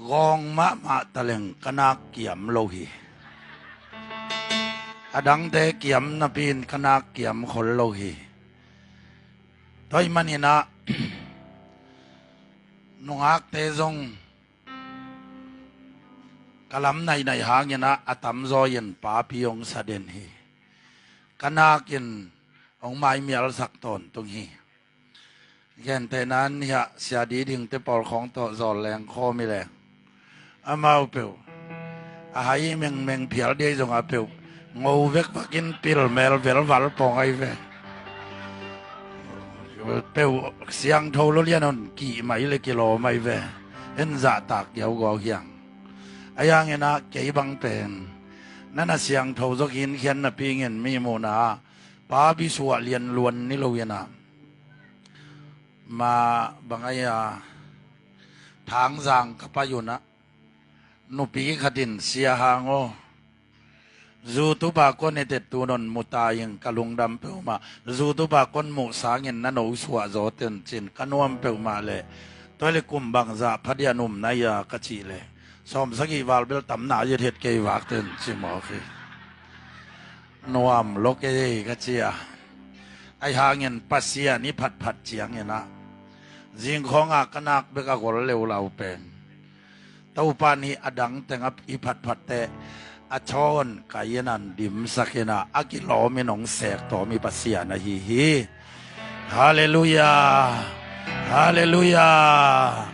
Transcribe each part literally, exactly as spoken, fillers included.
Gawng mahmah taleng ka nak kiam lo hi. A dangte kiam napi-in ka nak kiam khol lo hi. Tua ahih maninah nungakte zong ka lam nainai hanginah a tamzaw in papi hong sa den hi. Ka nakin hong maimialsak tawntung hi. Gentehna-in hiah Sia Di Dingte pawlkhawng tawh zawl leng khawm hi leng, amau peuh a hai mengmeng phial dei zongah peuh ngo vekvakin pil mel velval pawng ahi ve. Peuh siangtho lo lian hon kih mai le kilawm ahi ve. En zahtak giaugiau hiang. Ahi hanginah kei bang pen na na siangtho zaw khinkhian napi-in mi muhna-ah papi suah lian luan ni lo inah, ma bang ahi-a Thangzang ka pai unah nupi khat in, Sia Hang aw, YouTube ah kong etet tu non mu ta ing, ka lungdam peuhmah. YouTube ah kong muh sangin na no suah zaw ten, ci-in ka nuam peuhmah leh, tua leh kum bangzah phadian um na hia ka cih leh, sawmsagih val bel tam na hi het kei vak ten, ci mawk hi. Nuam lo kei ka ci a. Ahi hangin Pasian i phatphat cianginah zingkhawngah ka nak bek a gol leulau pen Topa in a dang tengah i phatphatte a thawn ka inn ah dimsak inah a kilawmin hong sek tawm i Pasian ahi hi. Halleluiah. Halleluiah.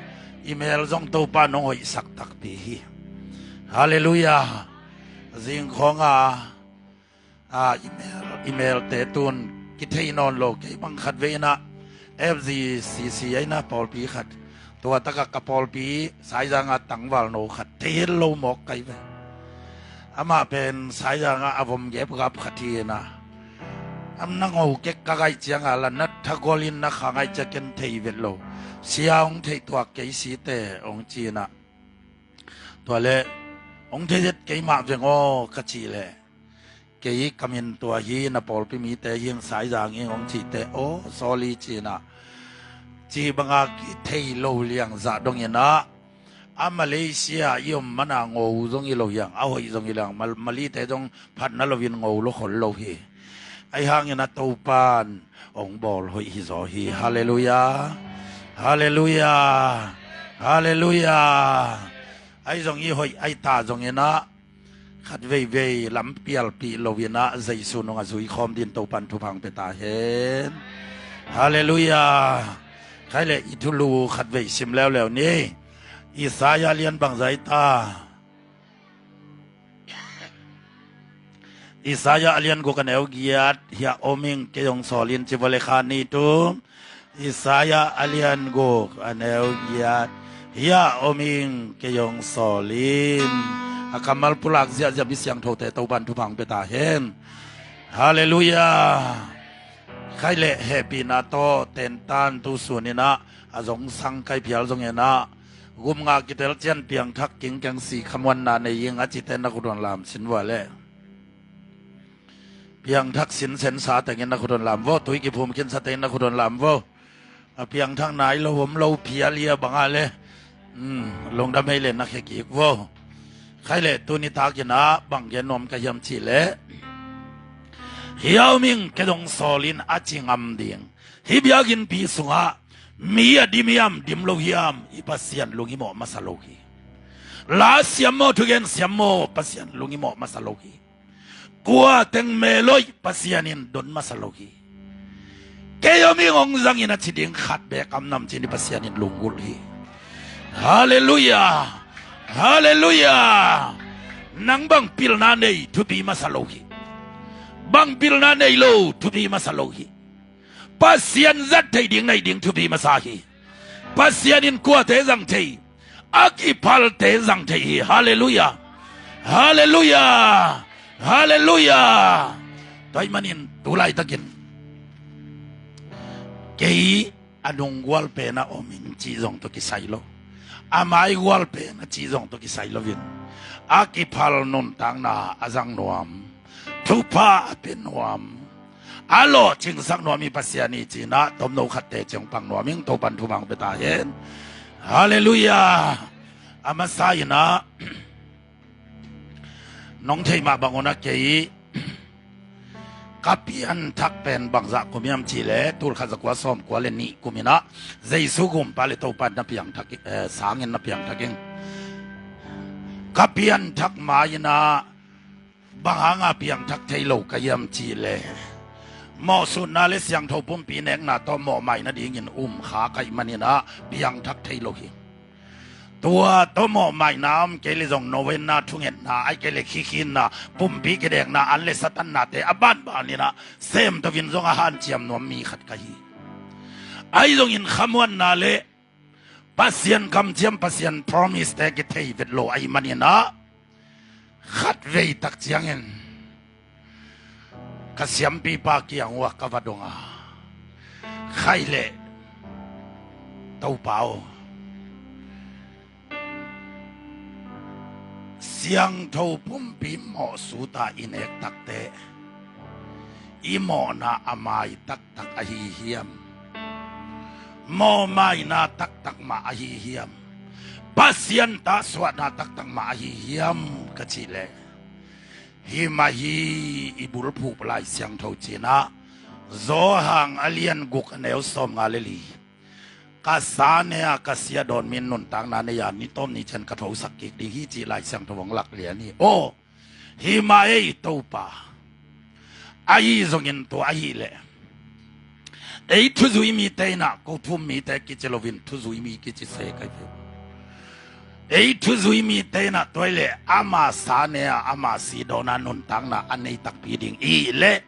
I mel zong Topa in hong hoihsak takpi hi. Halleluiah. Zingkhawngah a, i mel, i melte tun kithei nawn lo, kei bang khatvei inah F G C C a inah pawlpi khat, tua takah ka pawlpi Saizang ah tangvalno khat thei het lo mawk ka hi ve. Amah pen Saizang ah a vom gepgap khat hi inah, am na ngo kek ka gaih ciangah la na thagolin na kha ngaih ciah ken thei vet lo. Sia hong theih tuak kei site hong ci inah, tua leh hong thei het kei mah veng aw ka cih leh, kei ka min tua hi, na pawlpi mite hi ing, Saizang hi ing hong cih teh, aw, sorry ci inah, cih banga kithei lo liang zah dong inah, a Malaysia i om mana ngo zong hi lo hiang, a hoih zong hi lo hiang, Mal-, Malite zong phatna loin ngo lo khol lo hi. Ahi hanginah Topa in hong bawl hoih hi zaw hi. Halleluiah. Halleluiah. Halleluiah. Ahi zong i hoih ahi ta zong inah khat veivei lam pialpih lo inah Jesu nungah zui khawm dingin Topa in thupha hong pia ta hen. Halleluiah. Khai leh i thulu khat vei sim leuleu ni. Isaiah lian bangzah hi ta? Isaiah a lian guk a neu giat. Hiah om ing, kei hong sawl in, ci vua leh kha ni tu. Isaiah a lian guk a neu giat. Hiah om ing, kei hong sawl in. A kammal pulak ziahziah mi siangthote Topa in thupha hong pia ta hen. Halleluiah. Khai leh hehpihna tawh tentan tu sun inah a zongsang kai phial zong inah, gum nga kitel ciang piangthak kingkeng si khamuanna nei ing a cite na khut hong lam sin vua leh, piangthak sinsen sa tengin na khut hong lam vo, tui kiphum khinsa tengin na khut hong lam vo. A piangthak nai lo om lo phial hi a bangah leh, um, lungdam hei leh na khia kik vo. Khai leh tuni takinah bang gen nuam ka hiam cih leh, hiah om ing, kei hong sawl in, a ci ngam ding. Hih biakinnpi sungah mi a dim hiam, dim lo hiam, i Pasian lunghimawh masa lo hi. La siam maw, thugen siam maw, Pasian lunghimawh masa lo hi. Kua teng mel hoih Pasian in don masa lo hi. Kei om ing, hong zang in, a ci ding khat beek om nam ci-in i Pasian in lunggulh hi. Halleluiah. Halleluiah. Nang bang pilna nei, thupi masa lo hi. Bang pilna nei lo, thupi masa lo hi. Pasian zat theih ding nei ding thupi masa hi. Pasian in kuate zang thei, a kiphalte zang thei hi. Halleluiah. Halleluiah. Halleluiah. Tua ahih manin tu laitakin kei a nunggual pen a om ing cih zong tawh kisai lo, a maigual pen a cih zong tawh kisai loin, a kiphal nuntakna a zang nuam, thupha a pia nuam, a lawhcingsak nuam i Pasian hi ci-in ah tomno khatte ciang pang nuam ing. Topa in thupha hong pia ta hen. Halleluiah. A masa in ah nong thei mah bang un ah kei ka pianthak pen bangzah kum hiam cih leh tulkhat zakua sawmkua le nih kum in ah Jesu gumpa le Topa in na piangthak, eh, sangin na piangthak ing. Ka pianthak ma in ah bang hanga piangthak thei lo ka hiam cih leh mawhsutna le siangtho pumpi nekna tawh mawhmai nadingin um kha ka hih manin ah piangthak thei lo hi. Tua tawh mawhmaina om kei le zong novena, thungetna, ahih kei le khikhinna, pumpi kidekna, an le satannate a banbanin ah semto in zong a hanciam nuam mi khat ka hi. Ahi zongin khamuanna le Pasian kamciam, Pasian promise-te kithei vet lo ahih manin ah khatvei tak ciangin ka siampipa kiang uh ah ka va dong a, khaih leh Topa aw, siangtho pumpi mawhsuta i nek takteh i mawhna a mai taktak ahi hiam? Mawhmaina taktak mah ahi hiam? Pasian ta suahna taktak mah ahi hiam ka cih leh, himah hi i bulphuh Lai Siangtho cih in ah Johan a lian guk a neu sawmnga le li, ka sa ne a ka sia dawn mi in nuntakna nei a ni tawp ni ciang ka thosak kik ding hi cih Lai Siangtho hong lak lian hi. Aw, himah ei Topa. Ahi zongin tua ahih leh ei thuzui mite in ah ko thu-um mite kici loin thuzui mi kici se ka hi ve. Ei thuzui mite in ah tua ahih leh ama sa ne a ama si dawn a nuntakna a nei takpi ding i hih leh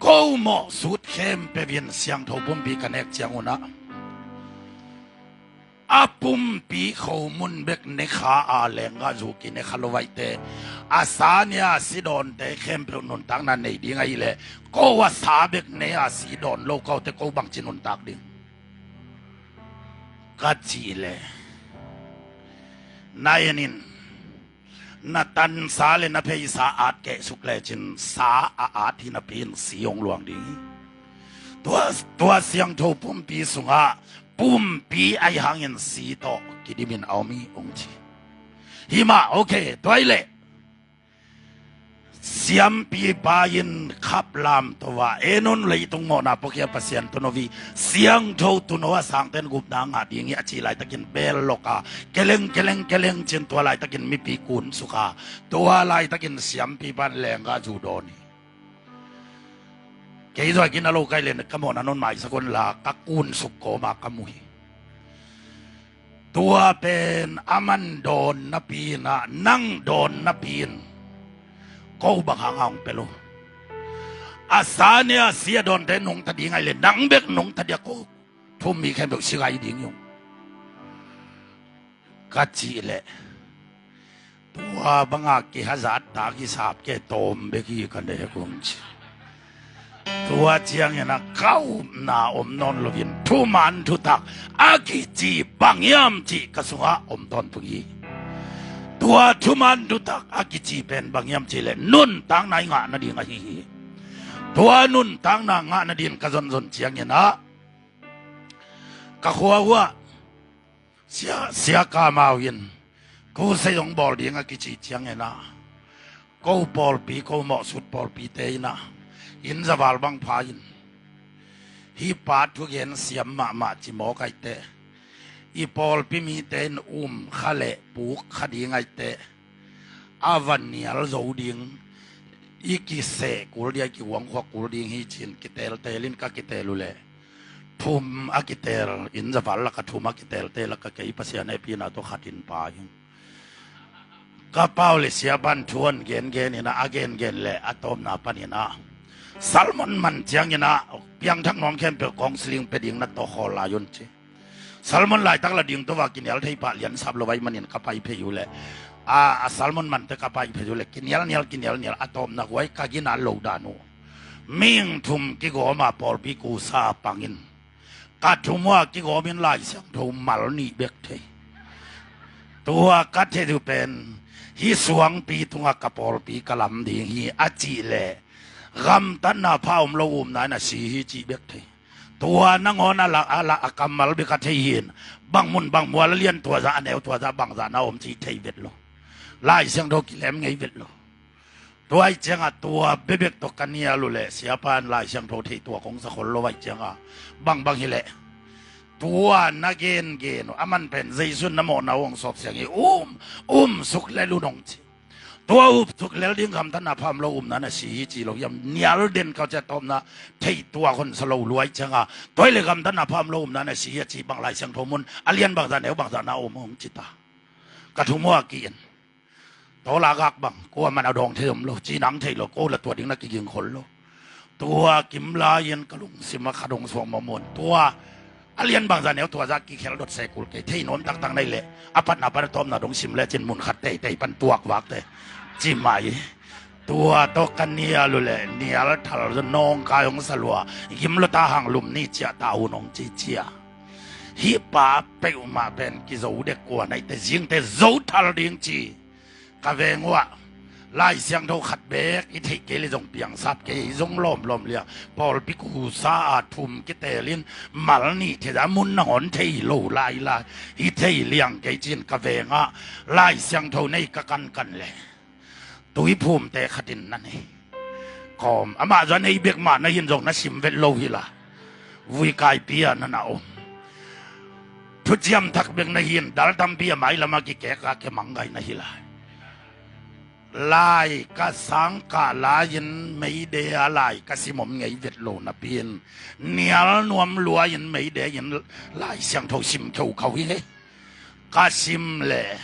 ko mawhsut khempeuh in siangtho pumpi ka nek ciang un ah a pumpi khomun bek ne kha a lenggahzu kine kha lo ahih teh a sa ne a si dawnte khempeuh nuntakna nei ding ahih leh ko a sa bek ne a si dawn lo ka uh teh ko bangci nuntak ding ka cih leh, na en in, na tansa le na pheisa at kehsuk lecin sa a at hi napi in si hong luang ding hi. Tua, tua siangtho pumpi sungah pumpi ahi hangin si tawh kidimin a om hi hong ci. Himah, okay, tua ahih leh siampipa in khap lamto a, en un, leitung mawhna puakhia Pasian tuuno hi, siangtho tuuno a sangten gupna ngah ding hi a cih laitakin bel lok a, keleng keleng keleng cin tua laitakin mipi kunsuk a, tua laitakin siampipa in lenggahzu dawn hi. Kei zong a gina lo ka hih leh ka mawhna nong maisak un la ka kunsuk kawma ka mu hi. Tua pen aman dawn napi in ah nang dawn napi in ko bang hanga hong pia lo? A sa ne a si a dawnte nungta ding ahih leh nang bek nungta ding a, ko thu-um mi khempeuh si ngai ding hi ung ka cih leh, tua banga kihazat ta kisap ke tawm bek hi ka nek ung ci. Tua ciangin ah ka upna om nawn loin thuman thutak a kici bang hiam cih ka sungah om tawntung hi. Tua thuman thutak a kici pen bang hiam cih leh nuntakna i ngah nading ahi hi. Tua nuntakna ngah nading ka zonzon ciangin ah ka khua uh ah Sia, Sia Kamau in crusade hong bawl ding a kici ciangin ah ko pawlpi, ko mawhsut pawlpite in ah inn zaval bang pha in, hih pa thugen siam mahmah ci mawk ahih teh, i pawlpi mite in um kha le puk kha ding ahih teh a va nial zo ding, i kiseh kul ding, i kihuangkhuak kul ding hi ci-in kiteltel in ka kitel uh leh thum a kitel, inn zaval lak a thum a kitelte lak a kei Pasian hehpihna tawh khat in pha hi. Ka pau le siapa in thu hong gengen in ah, a gengen leh a tawpna panin ah sermon man ciangin ah piangthak nuam khempeuh counselling pia ding na tawh khawl lai un ci. Sermon laitak la ding tawh a kinial thei pah liansap lo ahih manin ka pai phei uh leh, a, a sermon mante ka pai phei uh leh kinial nial, kinial nial, a tawpna guai ka gina lo dan uh. Mihing thum kigawm a pawlpi kusa pang in, ka thum uh a kigawm in Lai Siangtho mal nih bek thei. Tua ka thei uh pen hih suangpi tungah ka pawlpi ka lam ding hi a cih leh gamtatna pha om lo upna in a si hi cih bek thei. Tua nangawn a la, a la, a kammal bek a thei hi in, bang mun bang mual a lian tua zah a neu tua zah bang zah na om ci thei vet lo. Lai Siangtho kilem ngei vet lo. Tua ahih ciangah tua bebek tawh ka nial uh leh siapa in Lai Siangtho thei tua kong sa khol lo ahih ciangah, bangbang hileh tua na gengen uh a man pen Jesu in na mawhna uh hong sawp siang hi, um, um suk lel un hong ci. Tua up suk lel ding gamtatna pha om lo, upna na si hi ci lo hiam? Nial den kau ciat tawpna thei tua hong sa lo lua ahih ciangah, tua hileh gamtatna pha om lo, upna na si hi a ci bang Lai Siangtho mun a lian bang zah neu bang zah na om hong ci ta. Ka thu muak in. Tawla gak bang, kua man a dawng thei om lo, ci nang thei lo, ko la tua ding na kiging khol lo. Tua kim lai-in ka lungsim ah khat hong suak mawkmawk in. Tua a lian bang zah neu tua zah kikhel dot se kul kei, thei nuam taktak na hih leh a patna pan a tawpna dong sim lecin mun khat teitei pan tuak vak teh, ci mai. Tua tawh ka nial uh leh nial thal zaw nawngkai hong sa lua, gim lo ta hang lum ni ciah ta un hong ci cia. Hih pa peuhmah pen kizo dek kua na hih teh zingte zo thal ding ci. Ka veng uh ah Lai Siangtho khat beek i theih kei leh zong piangsap kei, zong lawmlawm liang. Pawlpi kusa a thum kitelin mal nih thei zah mun nangawn thei lo lailai, i thei liang kei ci-in ka veng ah Lai Siangtho nei ka kankan leh Tuiphumte khat in na nei. Kawm, amah zong a nei bek mah na hi in zong na sim vet lo hi la. Vuikaipi ah na na om. Thuciam thak bek na hi in dal tampi a mailam ah kikek a kemang gai na hi lai. Lai ka sang kah lai-in meide a lai ka sim om ngei vet lo napi-in nial nuam lua-in meide in Lai Siangtho sim kheukhau hi. Ka sim leh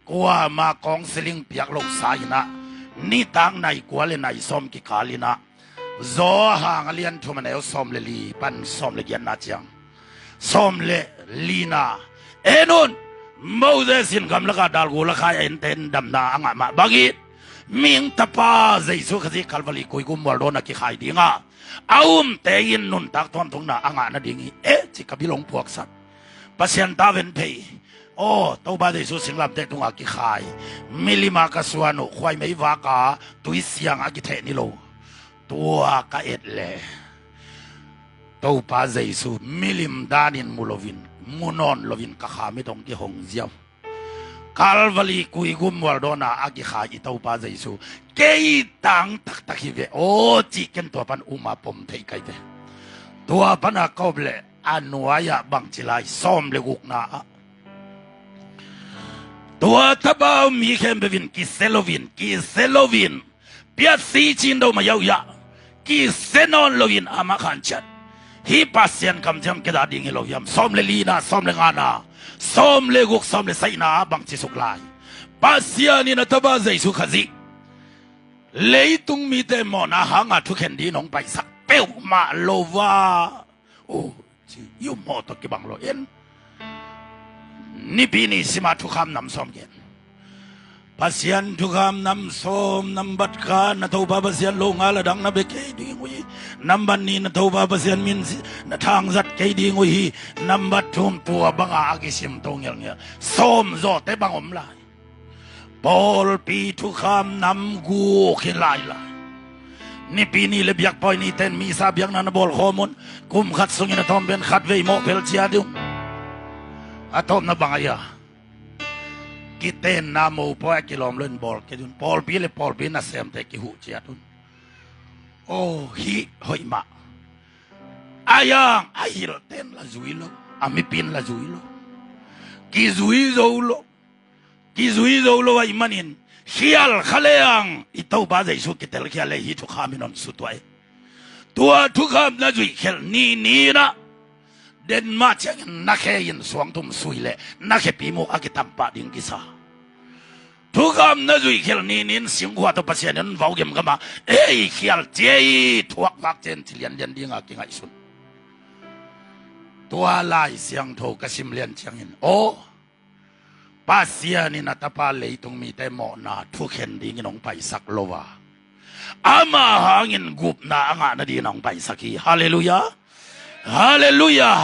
kuamah counselling piak lo sa in ah, nitak nai kua le nai sawm kikal in ah, Johan a lian thum a neu sawm le li pan sawm le giatna ciang, sawm le lina, en un, Moses in gamlak ah dalgul a khai a ente in damna a ngah mah bangin, mihing tapa Jesu Khazih Kalvari kuigum mualdawn ah kikhai ding a, a umte in nuntak tuamtungna a ngah nading hi, eh, ci ka bil hong puaksak. Pasian tawh ven phei. Aw, Topa Jesu singlamteh tungah kikhai, milim a ka suan uh, khuaimei vak a tui siang a kitheh ni lo. Tua ka et leh Topa Jesu milim danin mu loin, mu nawn loin ka kha mit hong kihong ziau. Kalvari kuigum mualdawn ah a kikhai i Topa Jesu kei tang taktak hi ve aw, cih ken tua pan um a pom thei kai ve. Tua pan a ka om leh a nuai ah bangci lai, sawm le gukna ah, tua tapa um mi khempeuh in kisia loin, kisia loin, piatsi cin do mah yauhiah, kisia nawn loin amah khan ciat, hih Pasian kamciam kei dah ding hi lo hiam? Sawm le lina, sawm le ngana, sawm le guk, sawm le sagihna ah bangci suk lai? Pasian in a tapa Jesu Khazih leitung mite mawhna hanga thukhen dingin hong paisak peuhmah lo va. Oh, ci, i upmawh tawh kibang lo in. Nipi ni sima thukham nam sawm gen. Pasian thukham nam sawm, nambat khat, na Topa Pasian lo ngal a dang na bia kei ding uh hi. Nambat nih, na Topa Pasian min si, na thangzat kei ding uh hi. Nambat thum, tua banga a kisim to ngelngel sawm zawhte bang om lai. Pawlpi thukham nam guk hi lailai. Nipi ni le biakpawi nite'n misa biakna na bawl khawm un. Kum khat sungin a tawm pen khat vei mawh phel ciat un. A tawpna bang a hia? Kitenna mopawi a kilawm loin bawl kei un. Pawlpi le pawlpi nasemte kihuh ciat un. Aw, hih hoih mah. A hiang a hilhte'n la zui lo, a mipi'n la zui lo. Kizui zo lo. Kizui zo lo ahih manin, khial kha leng i Topa Jesu kitelkhial leh hih thukham in hong sutuah hi. Tua thukham na zuihkhelh ni ni-in ah, den mah ciangin na khe in suangtum sui leh na khepi muk a kitam pah ding kisa. Thukham na zuihkhelh ni ni-in singkhua tawh Pasian in hong vau gemgam a, ei khial cia hi, thuak vak cia hi ci lianlian dinga kingaihsun. Tua Lai Siangtho ka sim lian ciangin, aw, Pasian in a tapa leitung mite mawhna thukhen dingin hong paisak lo a, ama hangin gupna a ngah nadingin hong paisak hi. Halleluiah. Halleluiah.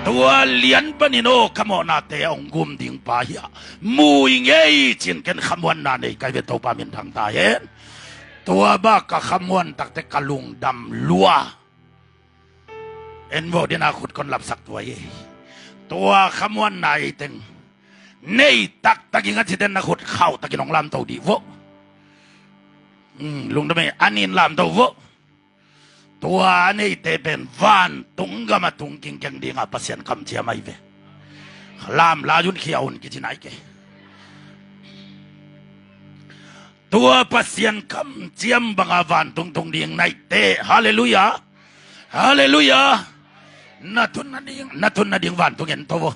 Tua lian panin aw, ka mawhnate a hong gum ding pa hi a, mu ing ei ci-in ken khamuanna nei kai ve, Topa min thang ta hen. Tua bang ka khamuan tak teh ka lungdam lua. En vo, dena khut kon lapsak tuai ei. Tua khamuanna ei teng nei taktakin a citen na khut khauhtakin hong lamto dih vo. Hmm, lungdam ei, a nin lamto vo. Tua a neite pen vantung gam a tung kingkeng dinga Pasian kamciam ahi ve. Lam lai un, khia un kici nai kei. Tua Pasian kamciam banga vantung tung ding naite. Halleluiah. Halleluiah. Na tun nading, na tun nading vantung en to vo.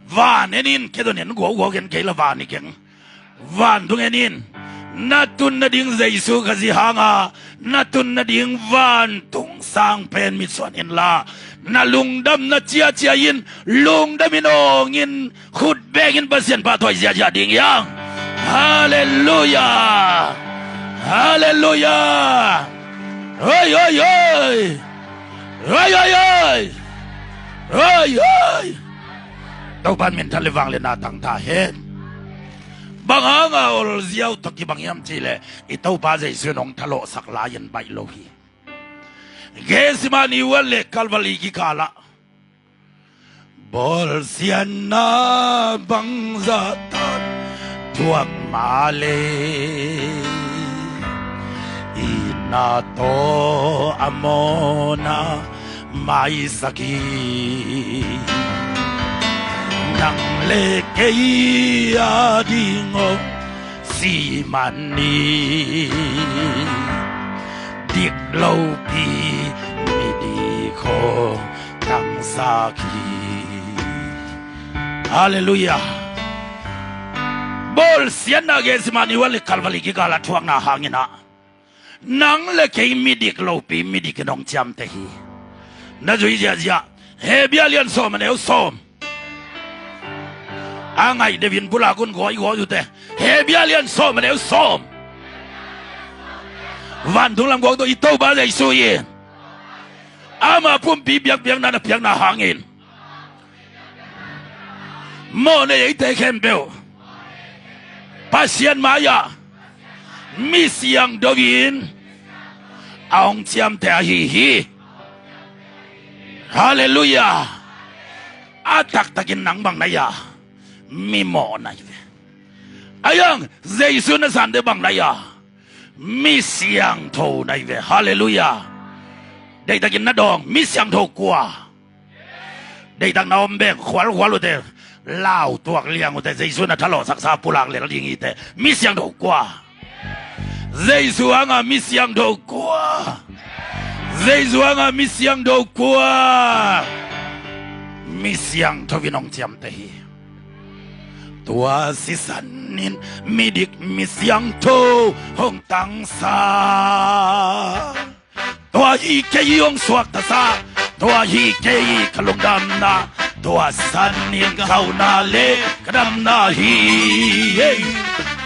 Van en in, kei don en guauguau en kei la van i keng. Vantung en in. Na tun nading Jesu Khazih hanga na tun nading vantung sang pen mitsuan inla, na lungdamna ciacia in lungdam in awng in khut beng in Pasian pahtawi ziazia ding hiang. Halleluiah. Halleluiah. Hoi, hoi, hoi. Hoi, hoi, hoi. Hoi, hoi. Topan minthan le vangliatna tang ta hen. Bang hanga olziau tawh kibang hiam cihleh, i Topa Jesu in hong thalawhsak lai-in baih lo hi. Gethsemane huan le Calvary kikalah bawlsiatna bangzah tan thuak mah le, itna tawh a mawhna maisak hi. Nang le kei a ding hong si man hi. Dik lopi midik hong tangsak hi. Halleluiah. Bawlsiatna Gethsemane huan le Calvary kikalah thuakna hangin ah nang le kei midik lopi midik in hong ciamteh hi. Na zui ziazia Hebru lian sawm a neu sawm. A ngaih deuhin pulak un, gawi gawi ute. Hebru lian sawm a neu sawm. Vantung lam guak tawh i Topa Jesu in ama pumpi biakpiakna na piakna hangin mawhnei eite khempeuh Pasian mai-ah mi siangtho in a hong ciamteh ahi hi. Halleluiah. A taktakin nang bang na hi a? Mi mawh na hi ve. A hiang Jesu na sante bang na hi a? Mi siangtho na hi ve. Halleluiah. Deihtakin na dawng, mi siangtho kua? Deihtak na om bek khualkhual ute. Lau tuak liang ute. Jesu na thalawhsaksa pulak lel ding hi te. Mi siangtho kua? Jesu hanga mi siangtho kua? Jesu hanga mi siangtho kua? Mi siangtho in hong ciamteh hi. Tua sisan in midik mi siangtho hong tangsa. Tua hi kei hong suaktasak. Tua hi kei ka lungdamna. Tua sisan in ka hauhna le ka damna hi. Hey.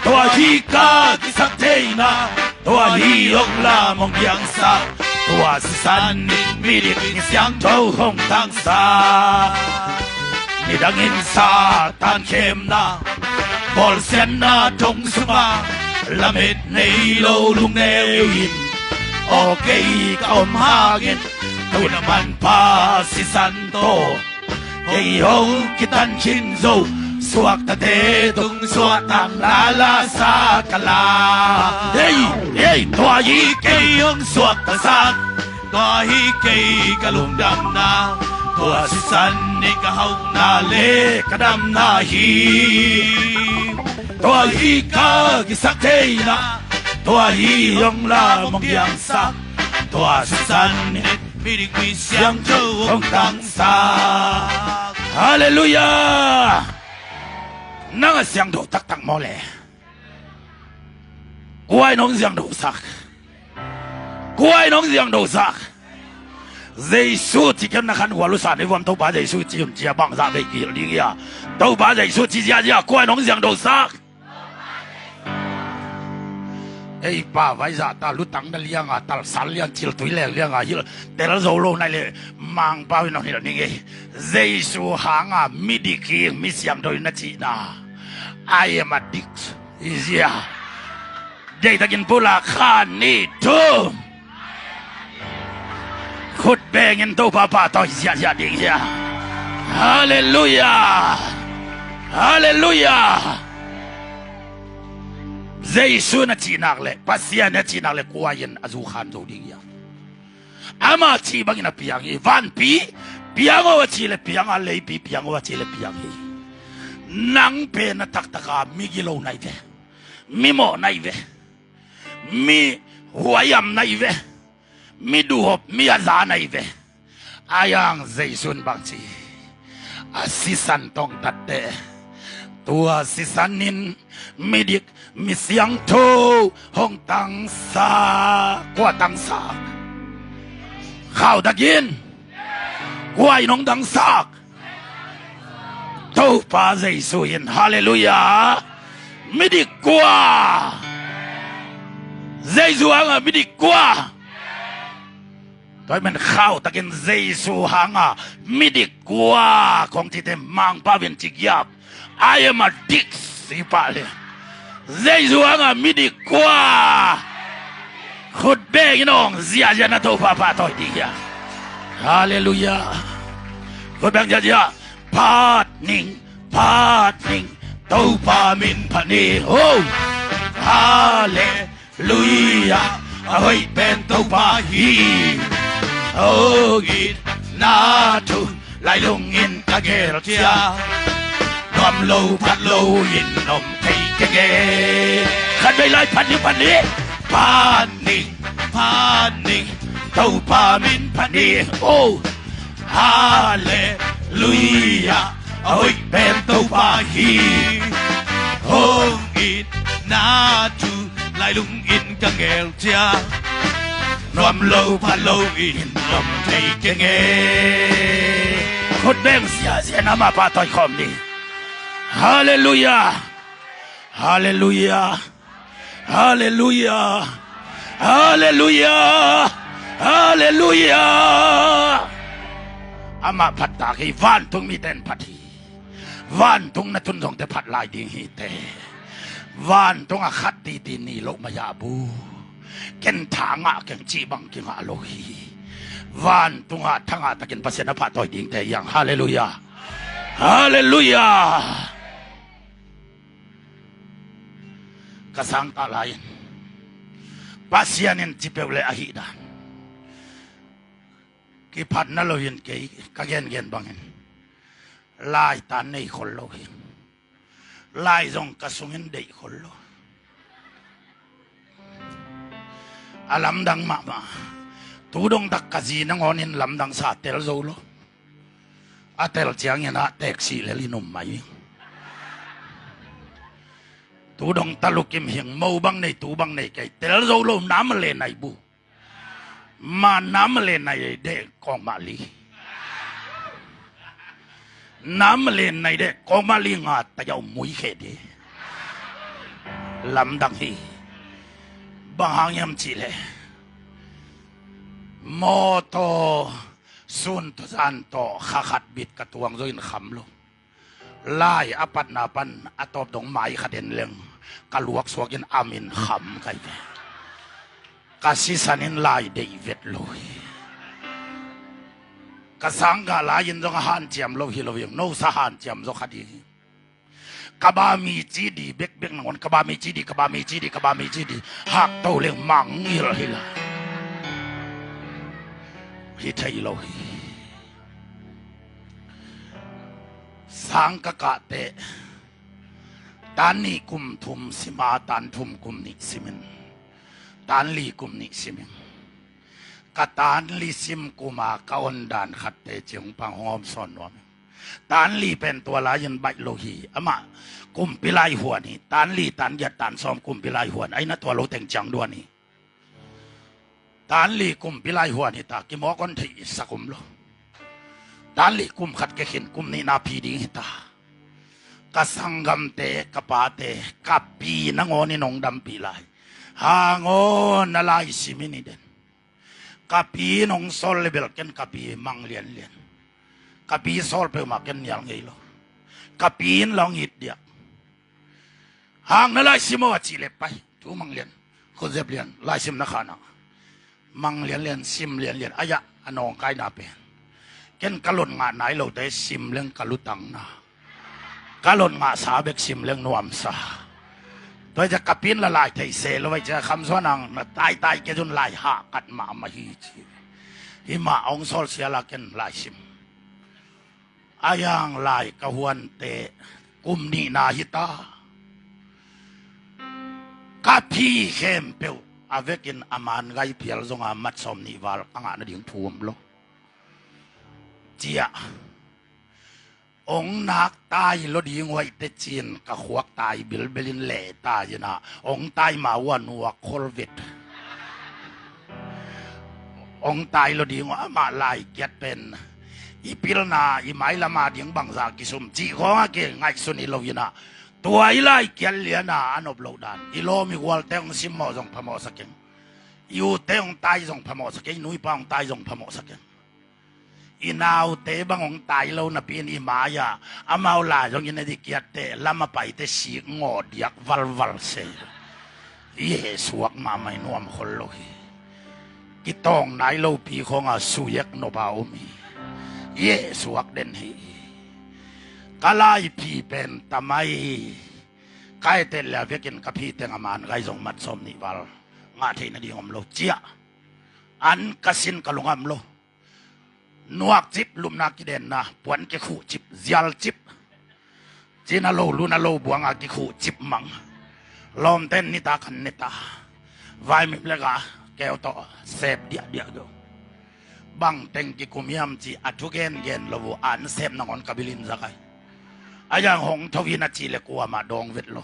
Tua hi ka kisaktheihna. Tua hi hong lam hong piangsak. Tua sisan in midik mi siangtho hong tangsa. Nidangin Satan khemna, bawlsiatna thong sunga lamet nei lo lungneu in, aw kei ka om hangin, tuna manpha sisan tawh kei hong kitan khin zo. Suaktate tung suahtakna lasa ka la. Hei, hei, tua hi kei hong suaktasak. Tua hi kei ka lungdamna. Tua sisan in ka hauhna le ka damna hi. Tua hi ka kisaktheihna. Tua hi hong lam hong piangsak. Tua sisan in midik mi siangtho hong tangsak. Halleluiah. Nang a siangtho taktak maw le? Kua in hong siangthosak? Kua in hong siangthosak? Jesu ci kei un, na khan khual uh sa ni vuam, Topa Jesu ci un, ci a bangzah vei kihilh ding hi a? Topa Jesu ci ziazia kua in hong siangthosak? Ei pa vai zahta lutang na lianga, talsal liang, ciltui leng lianga hilh tel zo lo nai le, Mangpau in hong hilh ning ei. Jesu hanga midik hi, mi siangtho in na cihna. I am a dick. Izia. Deihtakin pulak, khat, nih, thum. bengin Topa pahtawi ziahziah ding hi a. Halleluiah. Halleluiah. Jesu in a cihnak le Pasian in a cihnak le kua in a zukhan zo ding hi a. Ama cih bangin a piang hi. Vanpi piang o a cih le piang a, leipi piang o a cih le piang hi. Nang pen a taktaka migilo na hi ve. Mimawh na hi ve. Mi huaiam na hi ve. Mi duhop, mi a za na hi ve. Ahi hang Jesu in bang ci? A sisan tawh hong tatte, tua sisan in midik, misiangtho hong tangsak. Kua tangsak? Khauh takin. Kua in hong tangsak? Topa Jesu in. Halleluiah. Midik kua? Jesu hanga midik kua? Tua ahih manin khauh takin Jesu hanga midik kua kong cite Mangpau in ci giap. I am a dik, ci pah le. Jesu hanga midik kua? Khut bengin hong ziahziah na Topa pahtawi ding hi a. Halleluiah. Khut beng ziahziah. Phat ning, phat ning, Topa min phat ni. Ho. Halleluiah. A hoih pen Topa hi. Hong itna thu lailungin ka gel cia. Nuam lo phat lo in om thei keng e. Khatvei lai, phat ni, phat ni. Phat ni, phat ni, Topa min phat ni. Oh. Halleluiah. A hoih pen Topa hi. Hong itna thu lailungin ka gel cia. Nuam lo phat lo in om thei keng e. Khut beng ziahziah in amah pahtawi khawm ni. Halleluiah. Halleluiah. Halleluiah. Halleluiah. Halleluiah. Amah phat tak hi. Vantung mite in phat hi. Vantung na tun zongte phat lai ding hi teh. Vantung a khat titi ni lo maya bu. Ken tha ngah keng cih bang kingah lo hi. Vantung ah tha ngah takin Pasian a pahtawi dingte hi hang. Halleluiah. Halleluiah. Ka sangkah lai-in Pasian in ci peuh le ahih dan kiphatna lo-in kei ka gengen bangin laitan nei khol lo hi. Lai zong ka sungin deih khol lo. A lamdang mahmah. Tu dong tak ka zi nangawnin lamdang sa tel zo lo. A tel ciangin ah teksi lel in um mai. Tu dong Talukim hing mo bang nei, tu bang nei kei, tel zo lo, nam le nai bu. Ma nam le nai de kong mah li. Nam le nai de kong mah li nga ta yau mui khe de. Lamdang hi. Bang hang hiam cih leh mawtaw sun tawh zan tawh kha khat bit ka tuang zo in kham lo. Lai a patna pan a tawp dong mai khat en leng ka luak suak in am in kham kai ve. Ka sisan in lai deih vet lo hi. Ka sanggah lai-in zong a hanciam lo hi lo hi. No sa hanciam zo kha ding hi. Ka ba mi ci di bekbek nangawn ka ba mi ci di, ka ba mi ci di, ka ba mi ci di. Hak to leng mangngilh hi la. Hi thei lo hi. Sang ka kah teh tan nih kum thum sim a, tan thum kum nih simin, tan li kum nih simin, ka tan li sim kum a ka on dan khat teci hong pang hong om sawn nuam. Tan li pen tua lai-in baih lo hi. Amah kumpi lai huan hi. Tan li, tan giat, tan sawm kumpi lai huan. Aina tua lo teng ciang duan hi. Tan li kumpi lai huan hi ta, kimawk on theih sak um lo. Tan li kum khat kekhin kum nihna phi ding hi ta. Ka sanggamte, ka pate, ka pi nangawn in hong dampih lai. Hang aw, na lai sim in i den. Ka pi in hong sawl le bel ken ka pi mang lianlian. Ka pi sawl peuhmah ken nial ngei lo. Ka pi in la hong it diak. Hang na lai sim aw a cih leh pai. Thu mang lian. Khut zep lian. Lai sim na khan a. Mang lianlian, sim lianlian. Ai-ah, a nawngkaina pen. Ken ka lot ngah nai lote sim leng ka lutang na. Ka lot ngahsa bek sim leng nuamsa. Tua hi ciah ka pi'n la lai thei se lo vai ciah Kham Suan Ang na taitai kei zun lai hahkat mahmah hi ci. Hi mah hong sawl sial a ken lai sim. A yang lai ka huante kum nihna hi ta. Ka phi khempeuh a vekin a man gai phial zonga mat sawm nih val ka ngah nading thu om lo. Ciah. Ong nak tai lo ding huaite cin ka khuak tai bilbelin leh tai ina. Ong tai ma ua nuak khol vet. Ong tai lo ding hua amah lai kiat pen. I pilna i mailama ding bangza kisum cih khawnga kingaihsun hi lo ina. Tua i lai kiat liana a nop loh dan. I lawm i gualte ong simmawh zong phamawh sakeng. I ute ong tai zong phamawh sakeng. I nuipa ong tai zong phamawh sakeng. I naute bang ong tai lo napi in i mai-ah amau lai zong i na dikhiatte lam a paite sik ngawh diak valval se. I heh suak mahmah i nuam khol lo hi. Kitawng nai lopi khawnga suyek nopa om hi. I heh suak den hi. Ka lai phi pen tamai. Ka etel le a vekin ka phi teng a man gai zong mat sawm nih val ngah theih nading om lo ciah. An ka sin ka lungam lo. Nuak cip, lupna kidenna, puan kikhuh cip, zial cip. Cina lo luna lo buanga kikhuh cip mang. Lawmten nita kan nita. Vaimim leka keu tawh sep diahdiah geu. Bang teng kikum hiam ci a thu gengen lo uh an sep nangawn ka bilin zakai. A yang hong tho in a ci le kuamah dawng vet lo.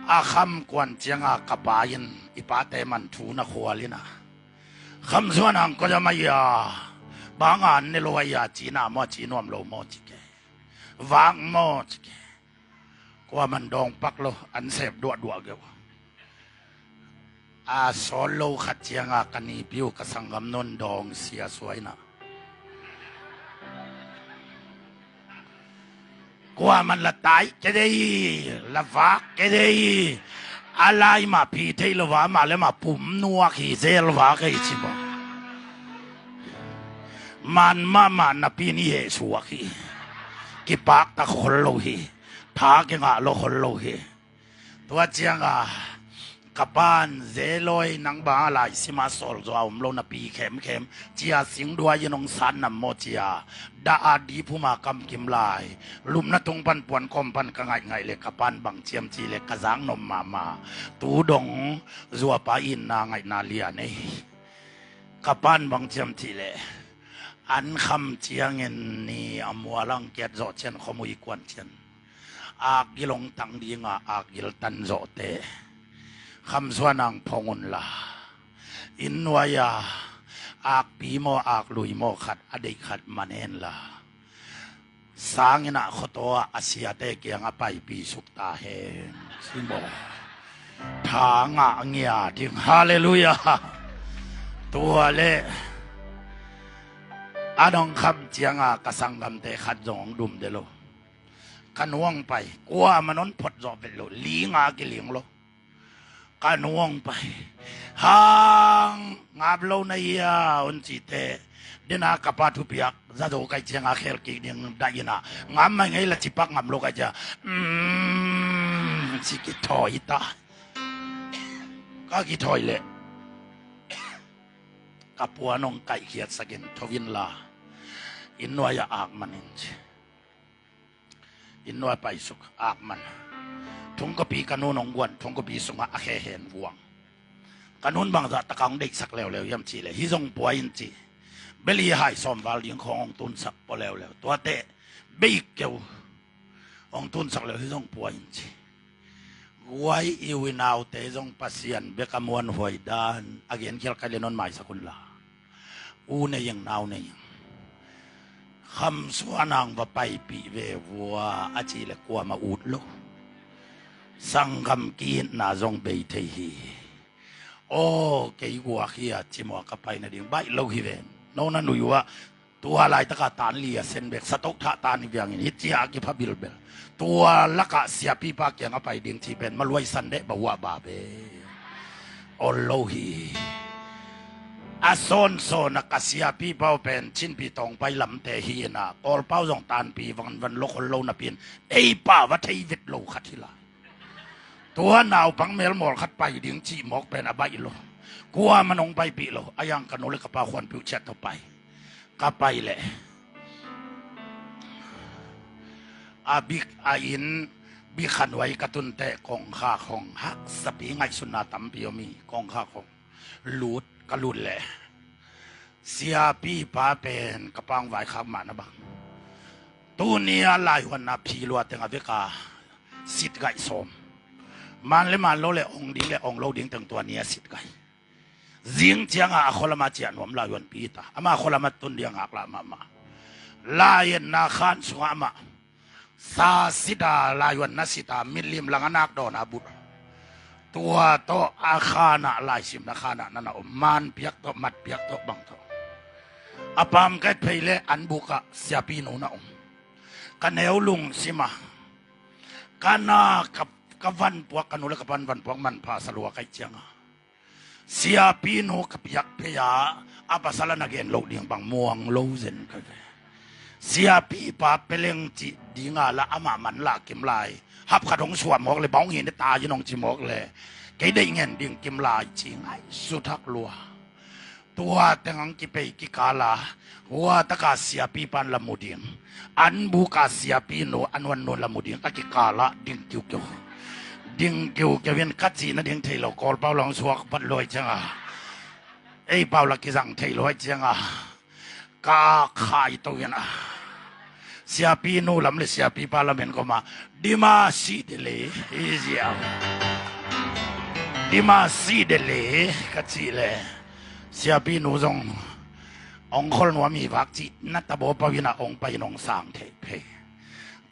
A Kham kuan cianga ka pa in i pate man thu na khual ina. Kham Suan Ang koi a mai a banga an ne lo a ia ci na maw ci nuam lo maw ci ke. Vak maw ci ke. Kua man dawng pak lo an sep duahduah geu. A sawl lo khat cianga ka nipi uh ka sanggam nun dawng sia suaina. Kua man la tai ke dei la vak ke dei. A lai mah phi thei lo va mah le mah pum nuak hi zel va kei ci maw. Man mahmah napi ni heh suak hi. Kipak tak khol lo hi. Tha kingah lo khol lo hi. Tua cianga ka pan zeloi nang banga lai sima sawl zaw a om lo napi khemkhem cia singduai in hong san nam maw cia dah a dihphuma kamkim lai lupna tung pan puan kawm pan ka ngaihngaih le ka pan bang ciam ci le ka zak nom mahmah tu dong zuapa itna ngaihna lian ei. Ka pan bang ciam ci le an kham ciangin ni a mualang kiat zawh cian khawmui kuan cian. Akgil hong tang dinga akgil tan zawhte Kham Suan Ang phong unla inn nuai-a akpi maw aklui maw khat a deih khat man henla sangin ah khuataw ah a siate kiang a paipi suk ta hen. Simaw tha ngah ngia ding. Halleluiah. Tua le a nong kham cianga ka sanggamte khat zong hong dum de lo. Ka nuang pai kua man hon phot zawh vet lo linga kiling lo. Ka nuang pai hang ngap lo na ia hon cite dena ka pa thupiak za zo kai cianga khel kik ding dah ina ngam mai ngei la cipak ngam lo kai cia. Mm, ci kithawi ta. Ka kithawi le ka puan hong kaihkhiat sakin thovin la inn nuai-ah ak manin ci. Inn nuai paisuk ak man. Thungkapi ka nun hong guan thungkapi sungah a khe hen guang. Ka nun bangzah taka hong deihsak leuleu hiam cih leh hih zong pua in ci. Beli hai sawm val ding khawng hong tunsak pua leuleu tuate beik keu hong tunsak leu hih zong pua in ci. Guai i u i naute zong Pasian bek a muanhuai dan a genkhial kai le non maisak unla u nei ing nau nei ing. Kham Suan Ang va paipih ve vua a cih le kuamah ut lo. Sanggam ki-itna zong bei thei hi. Aw kei guak hi a cimawh a ka pai nading baih lo hi ven. No na nui uh ah tua laitaka tan li a sen bek satok thah tan hi viangin hi cia a kipha bilbel. Tua lakah siapipa kiang a pai ding ci pen maluaisan deh ba uh ah ba ve. Ol lo hi. A sawnsawn a ka siapi pau pen Chinpi Tawngpai lamte hi in a, Kawlpau zong tanpi vanvan lo khol lo napi in, ei pau va thei vet lo khat hi lai. Tua naupang melmawl khat pai ding cih mawk pen a baih lo. Kuaman hong paipih lo. A yang ka nu le ka pa khuanpiuh ciat tawh pai. Ka pai leh a bik a inn bikhanuai ka tun teh kongkhak hong, haksapi ngaihsutna tampi om hi. Kongkhak hong lut, ka lut leh siapi pa pen ka pang vaikhak mahna bang, tuni a laihuanna phi lua teng a vek a sit gaih sawm. Man le man lo le ong ding le ong lo ding teng tua ni a sit gaih. Zing cianga a khualama ciah nuam laihuanpi ta, ama khualama tun ding a ngaklah mahmah. Laietna khan sungah amah sa sita, laihuanna sita, mitlim lang a nak dawn a but. Tua tawh a khanah, laisimna khanah na na om. Man piak tawh, mat piak tawh, bang tawh. A pam ka et phei le an bukah siapi nu na om. Ka neu lungsima ka na, ka, ka vanpuak, ka nu le ka pan vanpuak manpha salua ka ih cianga siapi nu ka piak phei a, a pasal a na gen loh ding bang muang lo zen ka ve. Siapi pa peleng cih dinga la amah man la kim lai. Hap khat hong suah mawk le bang hong hi ne ta in hong ci mawk le kei deih ngen ding kim lai ci ngaihsut hak lua. Tua teng ang kipei kikala, hua taka siapi pan la mu ding, an buka siapi nu a nuan nu la mu ding a kikala ding kiukiu. Ding kiukiu in ka cihna ding thei lo, Kawlpau lang suak pat luai cianga, ei pau la kizang thei luai cianga ka khai to in a, siapi nu lam le siapi pa lam en koma dima si de le hi ziau. Dima si de le ka cih le siapi nu zong ong khol nuam hi vak cih na tabaw pau in a ong pai in ong sang thei phei.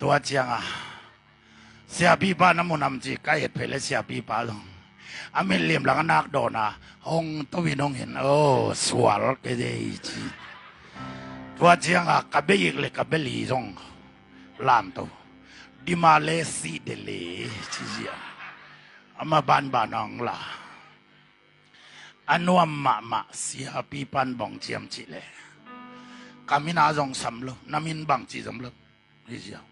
Tua cianga siapi pa na mu nam ci ka et phei le siapi pa zong a mitlim lang a nak dawn a hong to in hong hin, o sual ke dei ci. Tua cianga ka bei ik le ka beli zong lam to. Dima le si de le ci zia. Ama banban ang la a nuam mahmah siapi pan bang ciam cih le ka min a zong sam lo, na min bang ci zom lo hi ziau.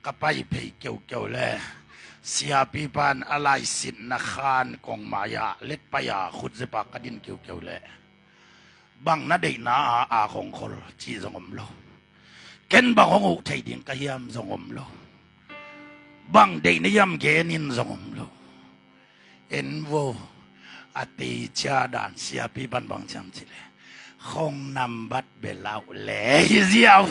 Ka pai phei keukeu le siapi pan a laisinna khan kong mai-ah let pai-a khut zepa ka din keukeu le bang na deihna a a kong khol cih zong om lo. Ken bang hong uh thei ding ka hiam zong om lo. Bang deihna hiam gen in zong om lo. En vo, a teicia dan siapi pan bang ciam cih le khong nambat belau le hi ziau.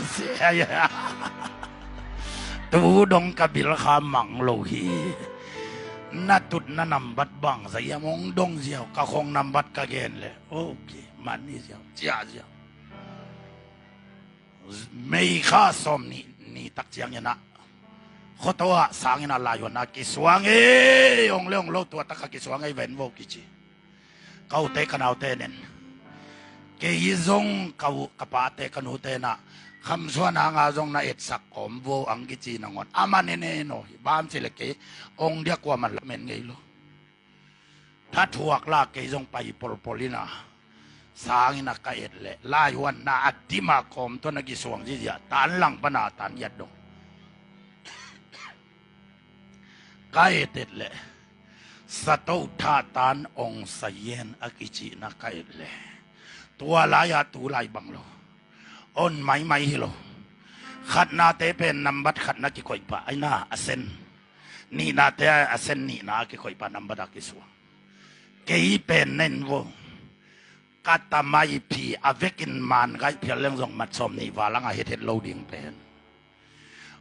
Tu dong ka bil kha mang lo hi. Na tutna nambat bang za hiam hong dong ziau, ka khong nambat ka gen le ok man hi ziau, cia ziau. Mei kha sawm nih ni tak ciangin ah khuato ah sangin a laihuan a kisuang ei, ong le ong lo tua tak a kisuang ei, ven vo kici. Ka ute ka naute nen kei zong ka u ka pate ka nute na khamsuan hanga zong na etsak kawm vo ang kici nangon ama nene no hi bam ci le kei ong dia kuaman lamen ngei lo. Thathuak la kei zong pai polpol ina sangin a ka et le laihuanna a dima kawm tuan a kisuang zizia tan lang pana tan giat dong. Ka et et le sato thatan ong sayen a kicihna ka et le tua lai-a tu lai bang lo. On maimai hi lo. Khatnate pen nambat khatna kikoih pah aina a sen. Nihnate a sen nihna a kikoih pah nambat a kisuang. Kei pen nen vo ka tamai phi a vekin man gaih phial leng zong mat sawm nih valanga hethet lo ding pen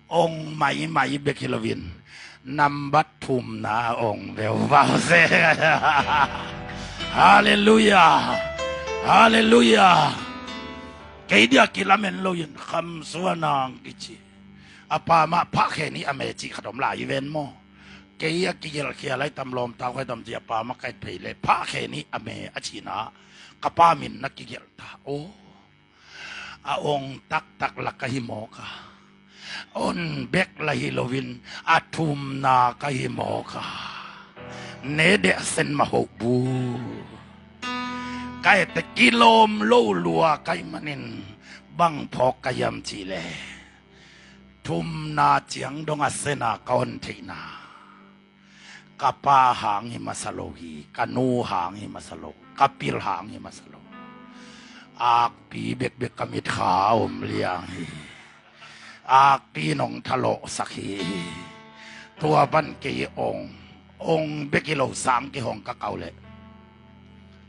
ong maimai bek hi loin nambat thumna ong veu vau se. Halleluia. Halleluia. Kei dia kilamen loin khamsuanang kici a pa mah phah khe nih a me cih khat om lai i ven maw? Kei a kigelh khia lai tam lawm tau khai tam ci a pa mah ka et phei le phah khe nih a me a cihna ka pa min na kigelh ta aw. A ong taktak la ka hi mawk a, on bek la hi loin a thumna ka hi mawk a. Ne deh a sen mah hoh bu. Ka ette kilawm lo lua ka hih manin bang phawk ka hiam cih leh, thumna ciang dong a sena ka hon theihna, ka pa hang hi masa lo hi, ka nu hang hi masa lo, ka pil hang hi masa lo. Akpi bekbek ka mitkha a om liang hi. Akpi in hong thalawhsak hi. Tua pan kei ong, ong bek hi lo, sang kihong ka kau leh,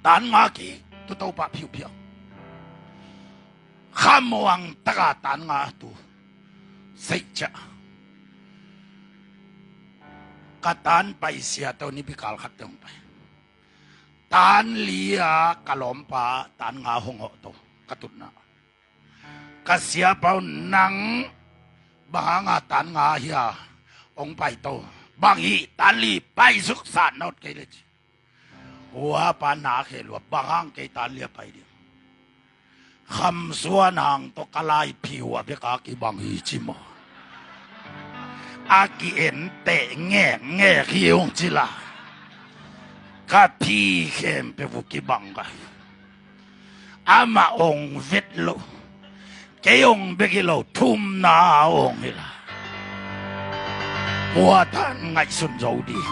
tan nga kik, tu Topa phiuphiau. Khamuang taka tan nga tu seih ciah. Ka tan pai sia to nipi kal khat teng pai. Tan li a ka lawmpa tan nga hong hawh to ka tutna. Ka siapa un, nang bang hanga tan nga hi a hong pai to? Bang hi, tan li pai suk, sat na ut kei le ci. Hua pa na khe lua, bang hang kei tan li a pai ding? Kham Suan Hang tawh ka lai phi uh a bek a kibang hi ci maw? A ki-enteh ngekngek hi ung ci la. Ka phi khempeuh uh kibang ka hi. Amah ong vet lo. Kei ong bek hi lo, thumna ong hi la. Kua tan ngaihsun zo ding?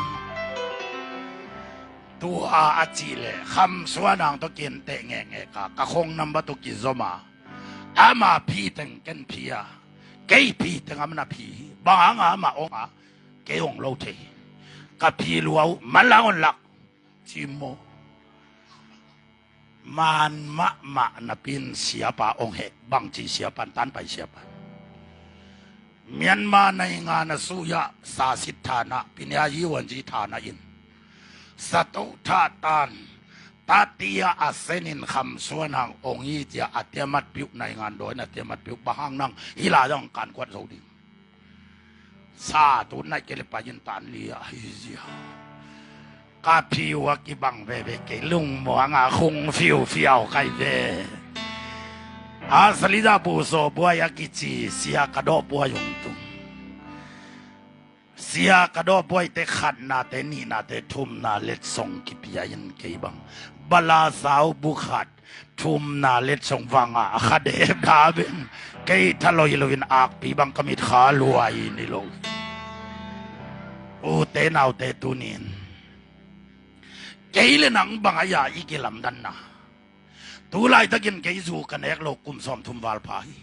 Tua a cih leh Kham Suan Hang tawh ki-enteh ngekngek a, ka khong number tawh kizom a, ama phi teng ken phi a, kei phi teng ama na phi hi. Bang hanga ama ong a, kei ong lo thei? Ka phi lua uh, manlang hon lak ci maw? Man mahmah napi in siapa ong heh, bangci siapa, tan pai siapa. Myanmar naingan a suya sasit thana, pinya yiwanji thana in, sato thatan, tatia a senin Kham Suan Hang ong hi cia a tiamat piuh, naingan dawi na tiamat piuh, bang hang nang hi la zong kan kuat zo ding? Sa tu nai kei le pai in tan li a hi zia. Ka phi uh a kibang veve, kei lungmuang a khung fiufiau kai ve. A saliza pu so buai a kici sia ka dawh buai hong tung. Sia ka dawh buai te khatna te, nihna te, thumna letsong kipia in kei bang bala sau bu khat, thumna letsong vanga a kha dep da ben, kei thaloi loin akpi bang ka mitkha luai ni lo. Ute naute, tunin kei le nang bang a ya i kilamdanna? Tu laitakin kei zu ka nek lo kum sawmthum val pha hi.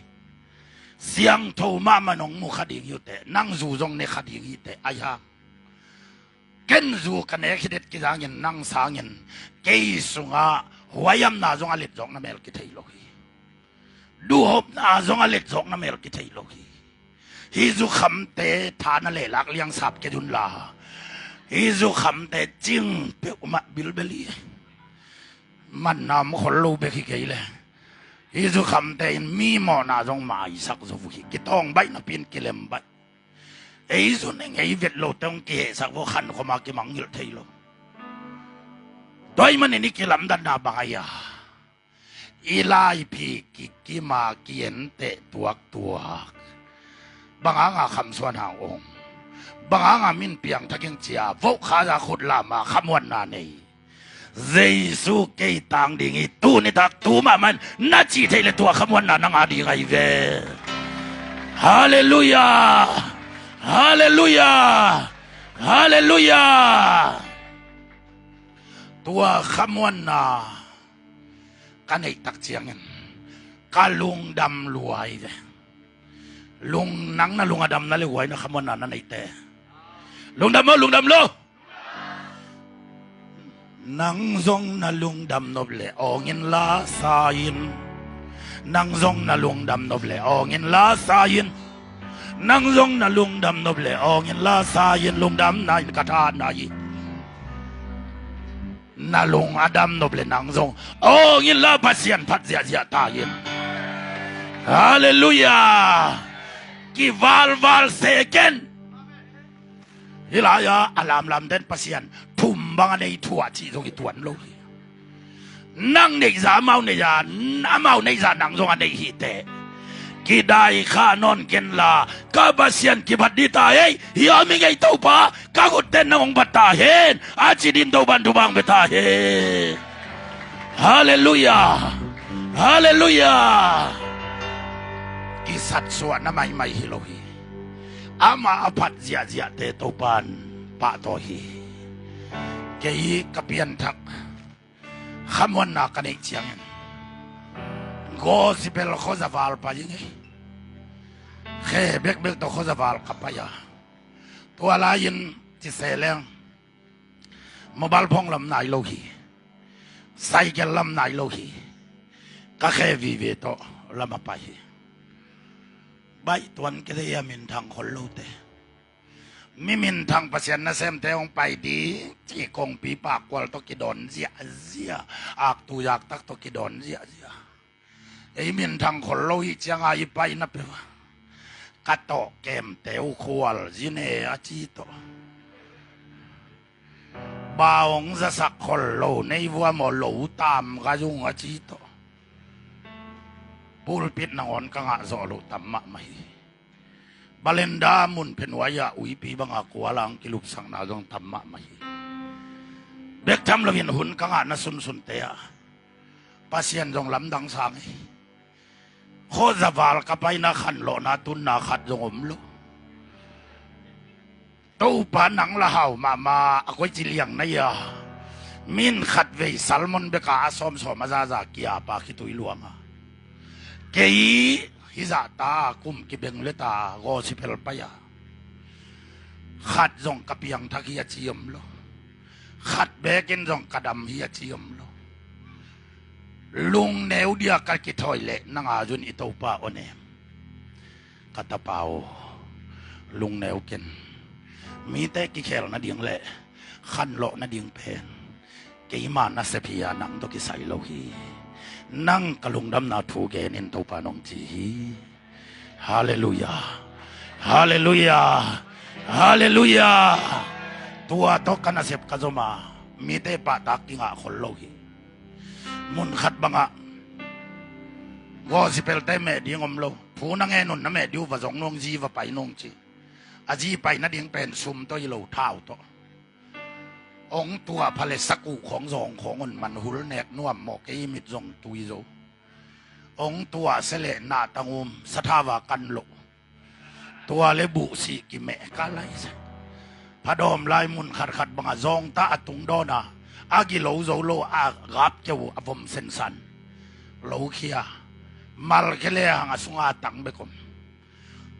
Siangtho mahmah nong mu kha ding hi uh teh, nang zu zong ne kha ding hi teh, ai hang. Ken zu ka nek hi det kizangin nang sangin kei sungah huaihamna zong a let zawkna mel kithei lo hi. Duhhopna zong a let zawkna mel kithei lo hi. Hih zukhamte tha na lehlak liangsap kei un la, hih zukhamte cing peuhmah bilbel hi. Manna om khol lo bek hi kei le, hih zukhamte in mi mawhna zong maisak zo uh hi. Kitawng baih napi in kilem baih. Ei zu neng ei vet lote hong kihehsak vo, khan khoma kimangngilh thei lo. Tua ahih manin i kilamdanna bang ai a, i laiphi kikim a ki-enteh tuaktuak. Bang hanga Kham Suan Hang ong, bang hanga min piangthak ing cia vohkha za khut lam a khamuanna nei. Jesu kei tang ding hi, tu nitak tu mahmah in na cih theih le tua khamuanna nang a ding ahi ve. Halleluiah. Halleluiah. Halleluiah. Tua khamuanna ka neih tak ciangin ka lungdam lua hi ve. Lung, nang na lung a dam na le huai na khamuanna na neihte. Lungdam maw, lungdam lo? Nang zong na lungdam nop le awng in la sa in. Nang zong na lungdam nop le awng in la sa in. Nang zong na lungdam nop le awng in la sa in, lungdamna in ka tha na hi. Na lung a dam nop le nang zong awng in la Pasian phat ziahziah ta in. Halleluiah. Kivalval se ken. Hih lai-a a lamlamten Pasian thum bang a nei thu a cih zong i tuan lo hi. Nang neihza amau nei a, amau neihza nang zong a nei hi teh. Kidai kha nawn ken la, ka Pasian kiphat dih ta ei. Hih a mi ngei Topa, ka gutten nang hong bat ta hen, a ci din Topan thupha hong pia ta hen. Halleluiah. Halleluiah. Kisatsuahna maimai hi lo hi. Amah a phat ziahziahte Topan pahtawi hi. Kei ka pianthak khamuanna ka neih ciangin gospel khuazaval pai ing ei. Khe bekbek tawh khuazaval ka pai a, tua lai-in ci se leng mobile phone lam nai lo hi. Cycle lam nai lo hi. Ka khe vive tawh lam a pai hi. Baih tuan kei a minthang khol lote, mi minthang Pasian nasemte hong pai ding ci kongpi pakkual tawh kidawn ziahziah, aktu yaktak tawh kidawn ziahziah. Ei minthang khol lo hi cianga i paina peuh a, ka tawh kemte uh khual zine a ci tawh, ba hong zasak khol lo nei vua maw, lo tam ka zung a ci tawh, pulpit nangawn ka ngah zawh loh tam mahmah hi. Balenda mun phenuai-ah uipi banga kuala hong kilupsakna zong tam mahmah hi. Bek tham loin hun ka ngahna sunsunte ah Pasian zong lamdang sang hi. Khuazaval ka paina khanlawhna tunna khat zong om lo. Topa nang la hau mahmah a, koici liang na ia. Min khatvei salmon beka a sawmsawm a zaza kiapa khitui luanga, kei hizahta kum kibeng leta gospel pai a, khat zong ka piangthak hi a ci om lo. Khat bekin zong ka dam hi a ci om lo. Lungneu dia ka kithawi leh nanga zun i Topa aw nem. Ka tapa aw, lungneu ken. Mite kikhel nading le khanlawh nading pen keima nasep hi a, nang tawh kisai lo hi. Nang ka lungdamna thu genin Topa nong ci hi. Halleluiah. Halleluiah. Halleluiah. Tua tawh ka nasep ka zom a, mite pahtak kingah khol lo hi. Mun khat bangah gospel-te meh ding om lo. Thu na ngen un, na meh ding uh va zong nung, zi va pai nung ci. A zi pai nading pen sum tawh hi lo, thau tawh. Ong tuah pha le sakuh khawng zawng khawng un, man hul nek nuam maw, kei mit zong tui zo. Ong tuah se le nahtang um, sathau a kan loh. Tua le buhsih kimeh ka lai sa. Phadawm lai mun khatkhat banga zawngtah a tung dawn a, a gilo zo lo a gap keu a vom sensan. Lokhia. Malkhe le hang a sunga tang bek om.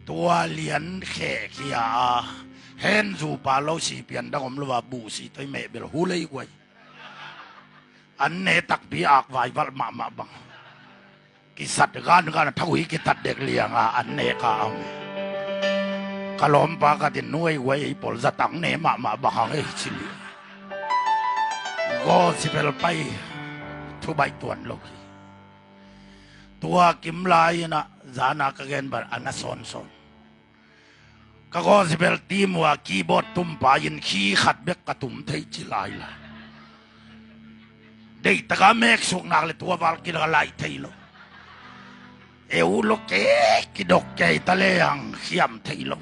Tua lian khehkhia a, hen zupa lo si pian dang om lo a, buhsih tawh i meh bel hu lei guai. An ne takpi ak vaivalh mahmah bang. Kisat gangan a thau hi kitat dek lianga an ne ka am. Ka lawmpa ka tin nuai guai ei pawl zatang ne mahmah bang hang ei ci li. Gospel pai thu baih tuan lo hi. Tua kim lai-in ah zana ka gen bang a na sawnsawn. Ka gospel team uh a keyboard tumpa in khi khat bek ka tum thei ci lailai. Deihtakah meksuk nak le tua val kila ka laih thei lo. Eu lo ke kidok kei ta le ang khiam thei lo.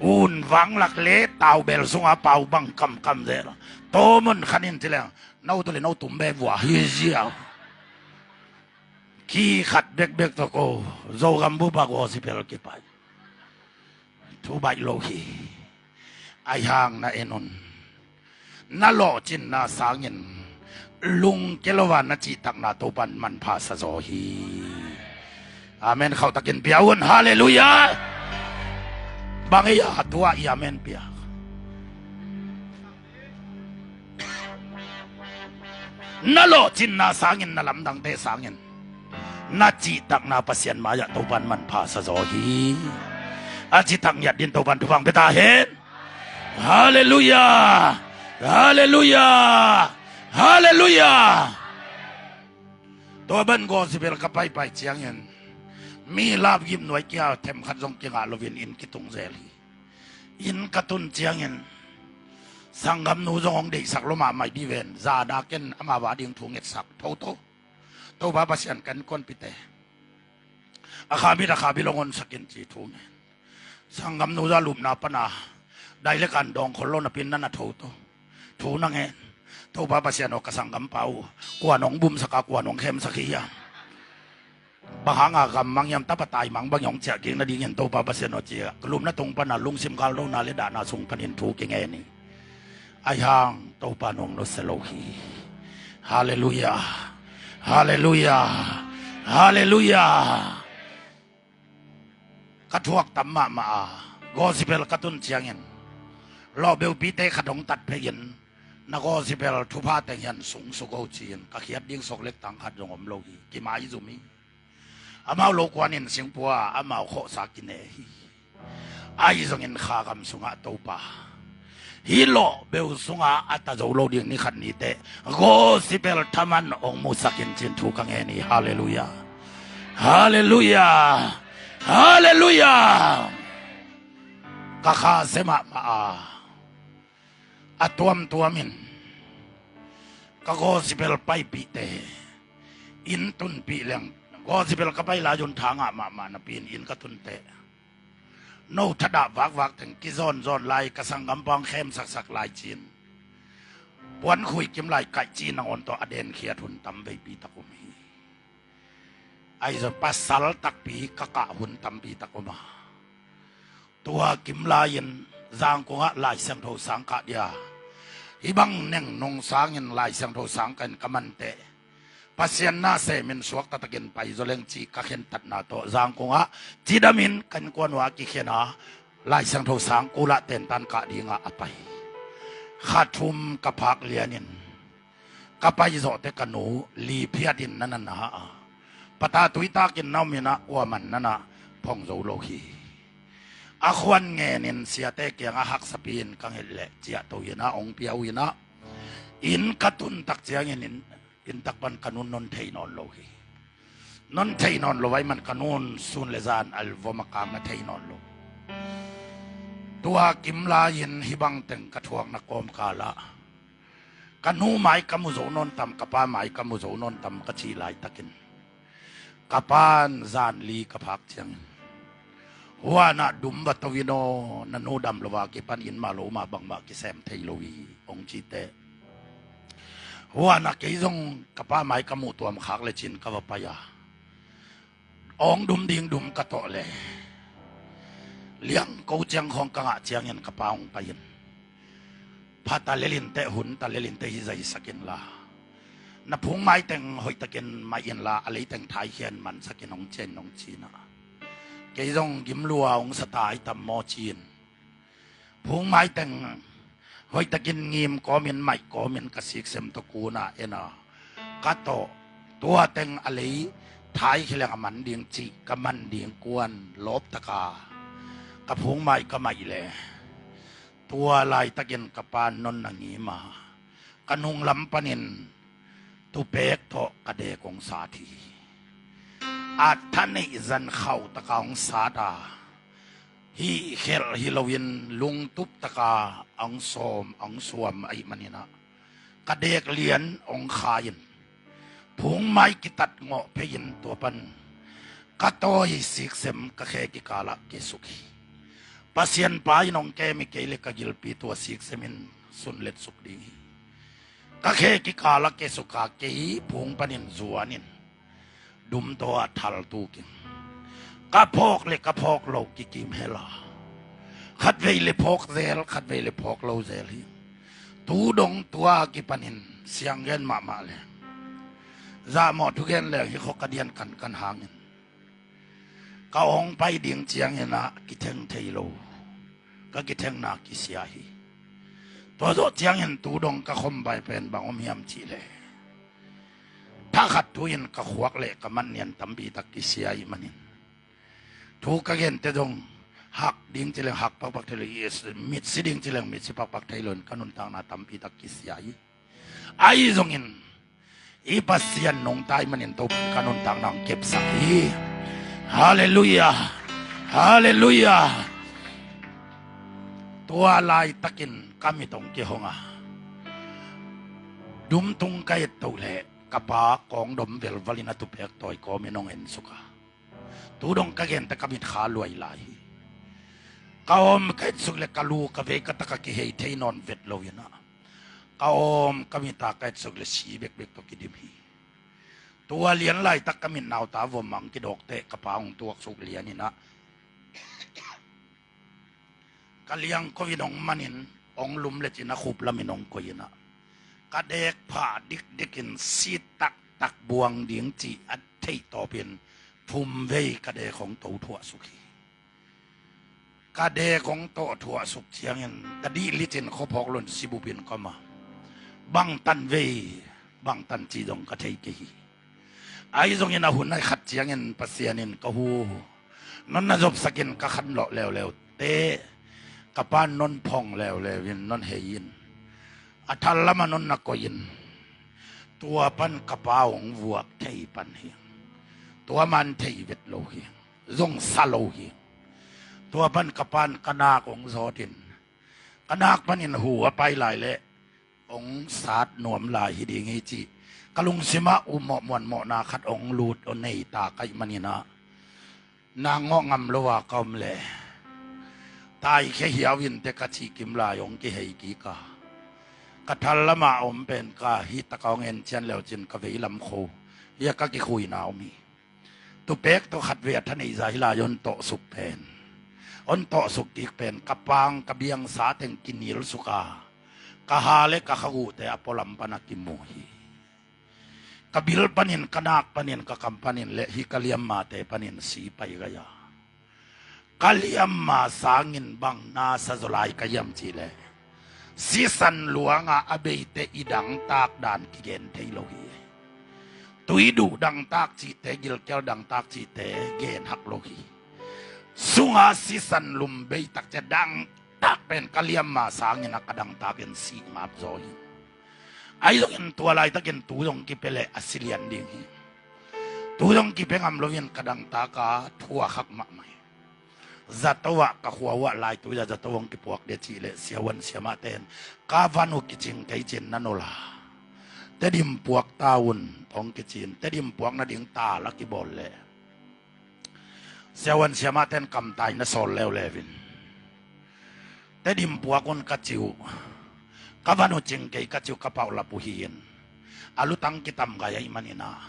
Un vanglak le taubel sunga pau bang kamkam zel. Tawmun khanin ci le ang, no tu le no tum be vua hi zia. Khi khat bekbek tawh ko Zogam bup ah gospel kipai. Thu baih lo hi. Ahi hang na en un. Na lawhcinna sangin lungke lo a na cihtakna Topan manpha sa zaw hi. Amen. Khauhtakin pia un. Halleluiah. Bang ei a tua i amen pia. Na lawhcinna sangin, na lamdangte sangin, na cihtakna Pasian mai-ah Topan manpha sa zaw hi. A citak ngiat din Topan thupha pia ta hen. Halleluiah. Halleluiah. Halleluiah. Tua ban gospel ka paipai ciangin mi lapgim nuai kia themkhat zong kingah loin inn kitung zel hi. Inn ka tun ciangin sanggamnu zong hong deihsak lo mahmah hi ven. Zana ken ama va ding thu ngetsak, tho tho. Topa Pasian kan kuanpite a kha bit a kha bit hong honsakin ci thu ngen. Sanggamnu za lupna pana dai le kan dawng khol lo napi-in na na tho tho. Thu na ngen. Topa Pasian aw, ka sanggampa uh kua nong bumsak a, kua nong khemsak hi hiam? Bang hanga gammang hiam, tapa taimang bang hong ciah kik nadingin Topa Pasian aw, ci-a ka lumna tung pana lungsim galnona le dahna sung panin thu kingen hi. Ahi hang Topa nong nusia lo hi. Halleluiah. Halleluiah. Halleluiah. Ka thuak tam mahmah a, gospel ka tun ciangin lawhbeupite khat hong tat phei-in, na gospel thupha teng hian sung suk o, ci-in ka khiat ding sawk lek tang khat zong om lo hi. Kimaizum hi. Amau lo kuanin singpua amau khawhsa kineh hi. Ahi zongin kha gam sungah Topa, hih lawhbeu sungah a ta zo lo ding ni khat ni teh gospel thaman hong musak in, ci-in thu ka ngen hi. Halleluiah. Halleluiah. Halleluiah. Ka kha sia mahmah a, a tuamtuamin ka gospel paipihte inn tunpih leng, gospel ka pai lai un tha ngah mahmah napi-in inn ka tun teh, no thadah vakvak teng kizawnzawn lai, ka sanggampa hong khemsaksak lai, ci-in puankhui kim lai kaih ci nangawn tawh a denkhiat hun tam veipi tak om hi. Ahi zong pasal takpi ka kah hun tampi tak om a, tua kim lai-in Zangkongah Lai Siangtho sang kah dia, hih bang neng nung sangin Lai Siangtho sang kah in ka man teh, Pasian na semin suakta takin pai zaw leng, ci ka khentatna tawh Zangkongah cidamin ka innkuan uh a kikhen a, Lai Siangtho sang kulah tentan kah dingah a pai. Kha thum ka phak lianin ka pai zawh teh ka nu li phiatin na na na a, pata tuitakin na om in ah, kuaman na na phong zo lo hi. A khuan ngenin siate kiangah haksapi-in ka nget leh ciahto in ah, hong pia uh in ah, inn ka tun tak ciangin inn, inn tak pan ka nun non thei nawn lo hi. Non thei nawn lo ahih man ka nun sun le zan a vom a kang na thei nawn lo. Tua kim lai-in hih bang teng ka thuakna kawmkal ah ka nu mai ka mu zo nawn tam, ka pa mai ka mu zo nawn tam ka cih laitakin, ka pan zan li ka phak ciangin, huan ah dum va to in aw, na nu dam lo a kipan inn mah lo mah bangmah kisem thei lo hi, hong ci teh, huan ah kei zong ka pa mai ka muh tuam khak le, ci-in ka va pai a, awng dum ding dum ka tawh le, liangko ciang khawng ka ngah ciangin ka pa hong pai-in, pha ta lel in teh, hun ta lel in teh, hih zaisak inla, na phungmai teng hoihtakin maih inla, a lei teng thaikhia-in mansak in hong ciah in, hong ci-in ah, kei zong gim lua hong sa ta hi tam maw, ci-in phungmai teng hoihtakin ngim kawmin, maih kawmin ka siksem tawh kun ah en a, ka tawh, tua teng a lei thaikhia leng a man ding cih ka man ding kuan lawp taka ka phungmai ka maih le, tua laitakin ka pa non na ngim a, ka nunglam panin tupek tawh ka dek hong sat hi. A thaneih zan khauh taka hong sat a, hih khelh hi loin lungtup taka hong sawm hong suam ahih manin ah, ka dek lian hong kha-in, phungmai kitat ngawh phei-in tua pan ka tawi siksem ka khe kikalah kisuk hi. Pasian pa in hong kem hi kei le ka gilpi tua siksem in sun letsuk ding hi. Ka khe kikalah kisuk a, kei phung panin zuanin dum tawh a thal tukin, ka phawk le ka phawk lo kikim hel a, khatvei le phawk zel, khatvei le phawk lo zel hi. Tu dong tua kipanin siang gen mahmah le, zahmawh thugen leng hi khawk ka dian kankan hangin, ka awng pai ding ciangin ah kitheng thei lo, ka kithengna kisia hi. Tua zawh ciangin tu dong ka khom bai pen bang om hiam cih leh, thakhat thu-in ka khuak le ka man nian tampi tak kisia ahih manin, thu ka gente zong hak ding ci leng hak pakpak thei lo, mitsi ding ci leng mitsi pakpak thei lo-in ka nuntakna tampi tak kisia hi. Ahi zongin i Pasian nungta ahih manin Topa in ka nuntakna hong kepsak hi. Halleluiah. Halleluiah. Tua laitakin ka mit hong kihong a, dum tung ka et toh leh ka pa kawng dom velvalin a tupek tawi kawmin hong ensuk a, tu dong ka gente ka mit kha luai lai hi. Ka awm ka etsuk le ka lu ka vei ka tak a kihei thei nawn vet lo-in ah, Ka awm, ka mit a ka etsuk le si bekbek tawh kidim hi. Tua lian laitak ka mit nauta vom ang kidawkteh ka pa hong tuaksuk lian inah ka liangko in hong manin hong lum lecin a khup lamin hong koih inah ka deek phah dikdikin si taktak buang ding cih a theih tawpin thumvei ka deek hong to thuahsuk hi. Ka deek hong to thuahsuk ciangin ka dih licin khuaphawk lun sibupin ka ma bangtan vei bangtan cih zong ka thei kei hi. Ahi zongin a hun a khat ciangin Pasian in ka hu non na zopsakin ka khanlawh leuleu te ka pan non phong leuleu in non hei in a thal lama non na koih in tua pan ka pa hong vuak thei pan hi. Tua man thei vet lo hi. Zong sa lo hi. Tua pan ka pan ka nak hong zawtin ka nak panin hu a pai lai leh hong sat nuam lai hi ding hi cih ka lungsimah umawh muanmawhna khat hong lut hong nei ta kaih maninah nang ngawh ngam lo a ka om leh taikhia hiau in te ka cih kim lai hong kihei kik a ka thal lamah a om pen ka hih taka hong en cian leucin ka veilam kho hi a ka kikhuina om hi. Tupek tawh khatvei a thaneihza hi lai hon tawhsuk pen hon tawhsuk kik pen ka pang ka biangsa teng kinilsuk a ka ha le ka khaguhte a pualam pana kimu hi. Ka bil panin ka nak panin ka kam panin le hi ka liammate panin si pai gai a ka liamma sangin bang na sa zaw lai ka hiam cihleh sisan luanga a beite i dangtak dan kigen thei lo hi. Tui duh dangtak cihte gilkial dangtak cihte gen hak lo hi. Sunga sisan lum beitak cia dangtak pen ka liamma sangin a ka dangtakin si ngap zaw hi. Ahi zongin tua laitakin tu zong kipia leh a si lian ding hi. Tu zong kipia ngam loin ka dangtaka thuakhak mahmah hi. Zato ah ka khua uh ah laitui a zato hong kipuak dia cih leh siavuan siamahte in ka van uh kicing kei cin na nol a Tedim puak ta un hong kicin Tedim puak nading ta la kibawl leh siavuan siamahte in kamtai na sawl leuleu in Tedim puak un ka ci uh ka van uh cing kei ka ci uh ka pauhlap uh hi in a lutang kitam gai ahih maninah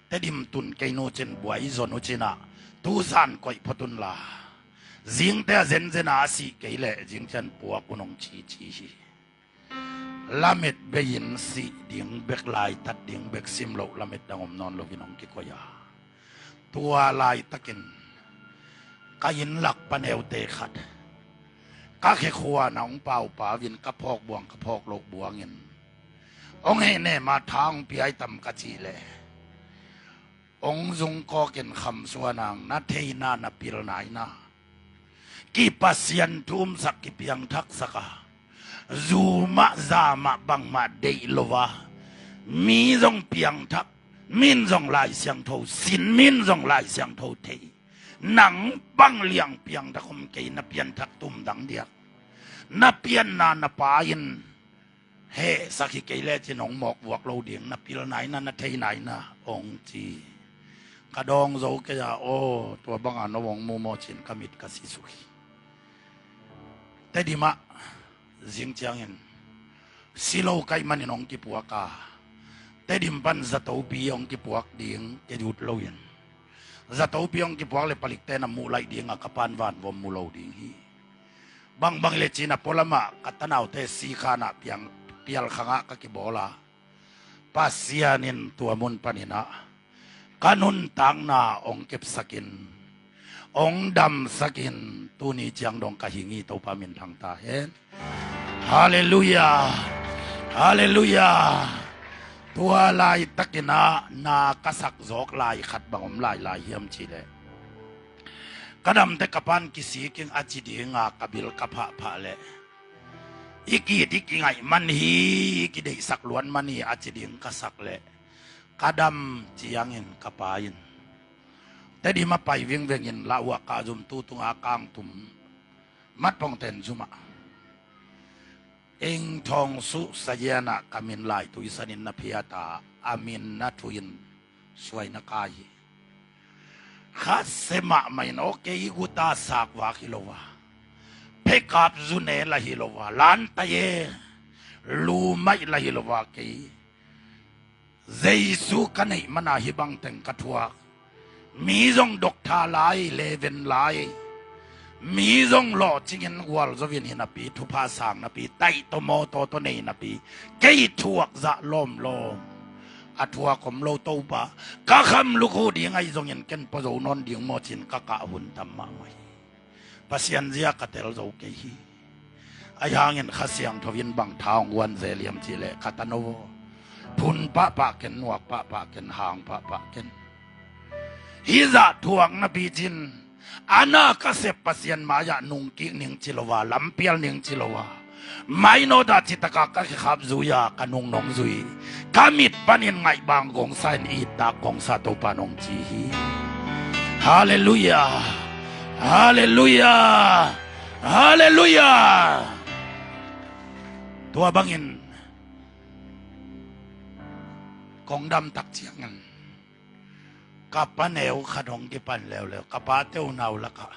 Tedim tun kei nu cin buai zon uh cinah tuzan koih phot unla zingte a zenzena a sih kei leh zingcian puak un hong cici hi. Lamet bei-in sih ding bek laitat ding bek sim loh lamet dang om nawn loin hong kikoih a tua laitakin ka innlak paneute khat ka khekhuana hong paupau in ka phawk buang ka phawk loh buangin hong hehnem a tha hong piaitam ka cih leh hong zungkawkin khamsuanang na theina na pilnaina kipasian thumsak kipiangthaksak a zumah zamah bangmah deih lo a mi zong piangthak min zong Lai Siangtho sin min zong Lai Siangtho thei nang bang liang piangthak om kei na pianthak tumdang diak na pianna na pa in hehsak hi kei lecin hong mawkvuak lo ding na pilnaina na theinaina hong ci. Ka dawng zo kei a aw tua banga no hong mumaw cin ka mit ka sisuk hi. Tedimah zing ciangin si lo kaih manin hong kipuak a Tedim pan zatopi hong kipuak ding kei ut loin zatopi hong kipuak le palikte na muh laih dinga ka pan vanvom mu lo ding hi. Bangbang le cina pualamah ka tanaute sikhanah piang pialkhangah ka kibawla Pasian in tua mun paninah ka nuntakna hong kepsakin hong damsakin tuni ciang dong ka hing hi Topa min thangta hen. Halleluia. Halleluia. Tua laitakinah na ka sakzawk lai khat bang om lailai hiam cihleh ka damte ka pan kisiking a ci dinga ka bil ka phahphah leh i kit i kingaih man hi i kideihsak luan man hi a ci ding ka sak leh ka dam ciangin ka pa in Tedim a pai vingvengin lauah ka zumtu tunga kangtum matpongten zumah Eng thawng suh sagianah ka min lai tuisanin na phiata a min na thuin suai na kai hi. Khasia mahmah in aw kei guta sakvak hi lo a phekap zune la hi lo a lantai e Lu maih la hi lo a kei Jesu ka neih mana hih bang teng ka thuak. Mi zong doctor lai, level lai, mi zong lawhcingin gualzo in hi napi, thupha sang napi, taih tawh mawtaw tawh nei napi, kei thuak zah lawmlawm. A thuak om lo Topa, ka kham lukhu ding ahi zongin ken pua zo nawn ding maw ci-in ka kah hun tam mahmah hi. Pasian zia ka tel zo kei hi. Ahi hangin Kha Siangtho in bang tha hong guan zel hiam cih leh, ka tano aw, phun pahpah ken, nuak pahpah ken, hang pahpah ken. Hih zah thuak napi cin, a na ka sep Pasian mai-ah nungkik ning ci lo a, lampial ning ci lo a, mainawt ah citaka ka kikhap zui a, ka nung nong zui. Ka mit panin ngaihbang gongsa in, ittak gongsa Topa nong ci hi. Halleluiah. Halleluiah. Halleluiah. Tua bangin kong dam tak ciangin ka pa neu khat hong kipan leuleu, ka pate unau lakah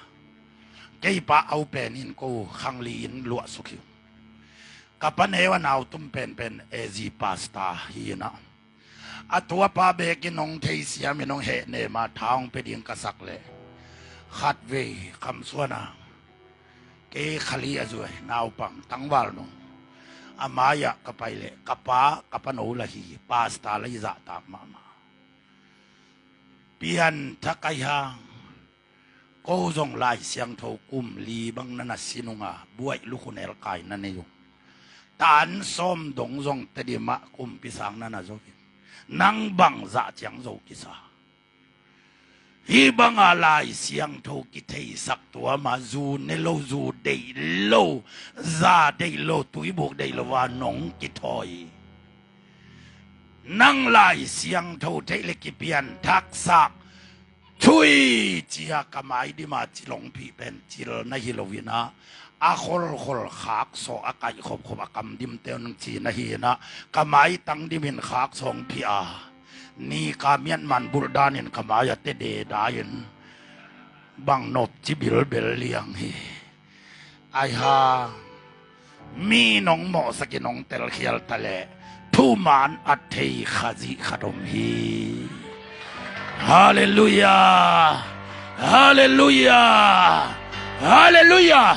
kei pa au pen in ko khangli in luahsuk hi. Ka pa neu a nau tum penpen A G pastor hi in ah, a tuapa bekin hong theisiam in hong hehnem a, tha hong pia ding ka sak leh, khatvei kamsuan a kei khali a zuai naupang tangval nung a mai-ah ka pai leh, ka pa, ka pa no la hi, pastor la hi zahtak mahmah. Pianthak ahi hang, ko zong Lai Siangtho kum li bang na na sin ung a, buaih lukhu nelkai na nei ung. Tan sawm dong zong Tedim ah kumpi sang na na zo hi. Nang bang zah ciang zo kisa. Hih banga Lai Siangtho kitheisak tuam a, zu ne lo, zu deih lo, za deih lo, tuibuk deih lo a nong kithawi. Nang Lai Siangtho theih leh kipianthaksak thuih ci-a ka mai dim a cilong phih pen cil na hi lo in ah, a kholkhol khaksaw a kaih khopkhop a kam dimte hong ci na hi in ah, ka maitang dimin khaksaw hong phih a, nika miatman bulh danin ka mai-ah tededa in bang nopci bilbel liang hi. Ahi hang mi nong mawhsakin hong telkhial ta leh, thuman a thei Khazih khat om hi. Halleluiah. Halleluiah. Halleluiah.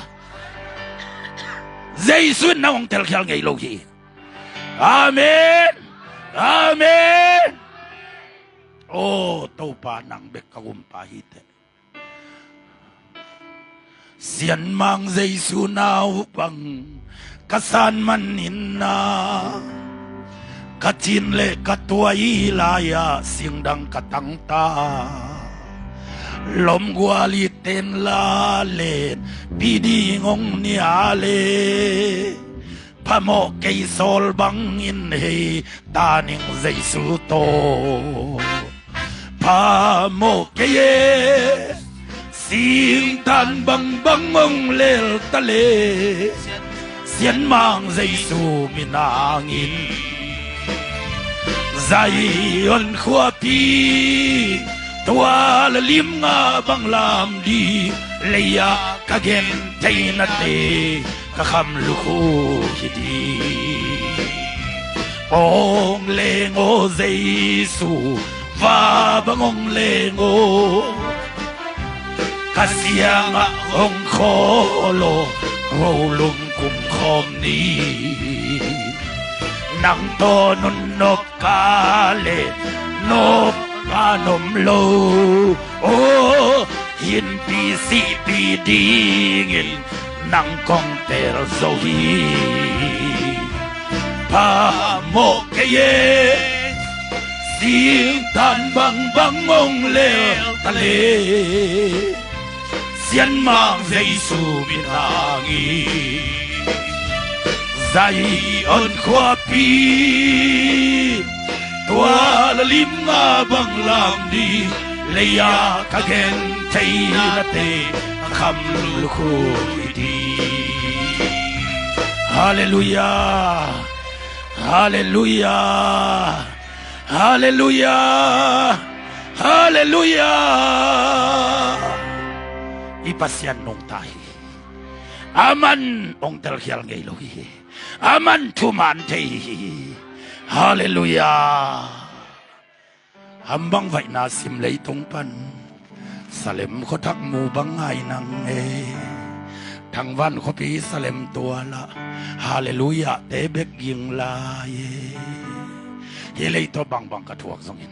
Jesu in nang hong telkhial ngei lo hi. Amen. Amen. Aw Topa, nang bek ka gumpa hi teh. Sianmang Jesu naupang ka san man in ah, ka cin leh ka tuai lai-ah singdang ka tangta. Lomgual i ten la len pi ding hong nia leh, phamawh kei sawl bangin hei ta ning Jesu tawh. Phamawh kei e, singtan bangbang hong lel ta leh, Sianmang Jesu min hangin. Zion khuapi, tua la lim nga bang lam ding, lei-ah ka gen thei nate, ka kham lukhu hi ding. Hong leng aw Jesu, va bang hong leng aw. Ka siangah hong khawl aw, ho lum kum khawm ni. Nang tawh nunawp ka leh, nop ka nuam lo. Aw, hinpi sihpi dingin nang kong teel zo hi. Phamawh kei e, singtan bangbang hong lel ta leh, Sianmang Jesu min hangin. Zion khuapi, tua la lim nga bang lam ding, lei-ah ka gen thei nate, ka kham lukhu hi ding. Halleluiah. Halleluiah. Halleluiah. Halleluiah. I Pasian nungta hi. Aman hong telkhial ngei lo hi. Aman thuman thei hi. Halleluiah. Hambang vaihna sim leitung pan Salem khuathak mu bang ngai nang e. Thangvan khuapi Salem tualah Halleluiah te bek ging lai e. Hi leitawh bangbang ka thuak zongin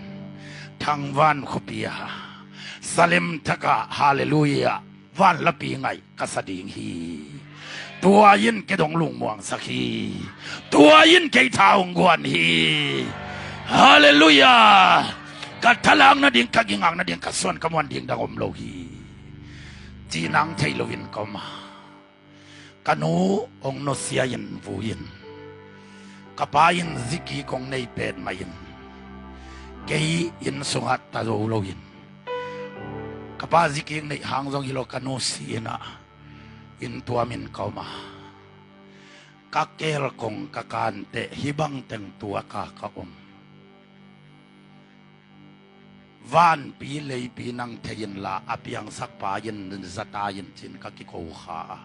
Thangvan khuapi a Salem thakah Halleluiah vanlapi ngaih ka sa ding hi. Tua in kei dong lungmuangsak hi. Tua in kei tha hong guan hi. Halleluiah. Ka thalak nading, ka gingak nading, ka suan ka muan ding dang om lo hi. Cinang thei loin ka om a, ka nu hong nusia in vui in ka pa in zikik hong nei petmah in kei inn sungah ta zo loin ka pa zikik neih hang zong hi lo, ka nu si in ah inn tuamin ka om a, ka kelkong ka kanteh hih bang teng tuaka ka om. Vanpi leipi nang thei inla a piangsak pa in zata in cin ka kiko kha a,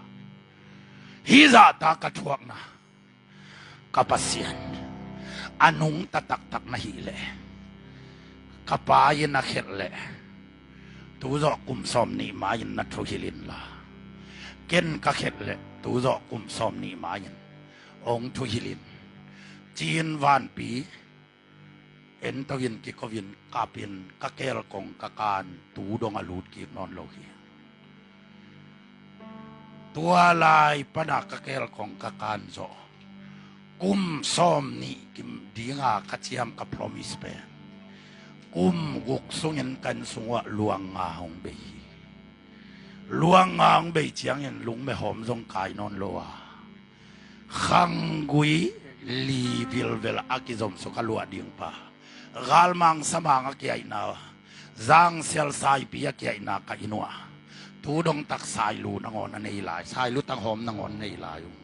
hih zahta ka thuakna ka Pasian a nungta taktak na hih leh ka pa in a khelh leh tuzawh kum sawm nih ma-in na thuhilh inla, ken ka khelh leh tuzawh kum sawm nih ma-in hong thuhilh in, ci-in vanpi ento in kiko in kapin ka kelkong ka kan tu dong a lut kik nawn lo hi. Tua lai pana ka kelkong ka kan zawh kum sawm nih kim dinga ka ciam ka promise pen kum guk sungin kan sungah luang nga hong bei hi. Luang nga hong bei ciangin lungme hawm zong kai nawn lo a, khanggui li vilvel a kizomsuk a luah ding pa, galmang samang a kiaihna, zangsial saipi a kiaihna ka inn uh a, tu dong tak sailu nangawn a nei lai, sailu tanghawm nangawn nei lai uh.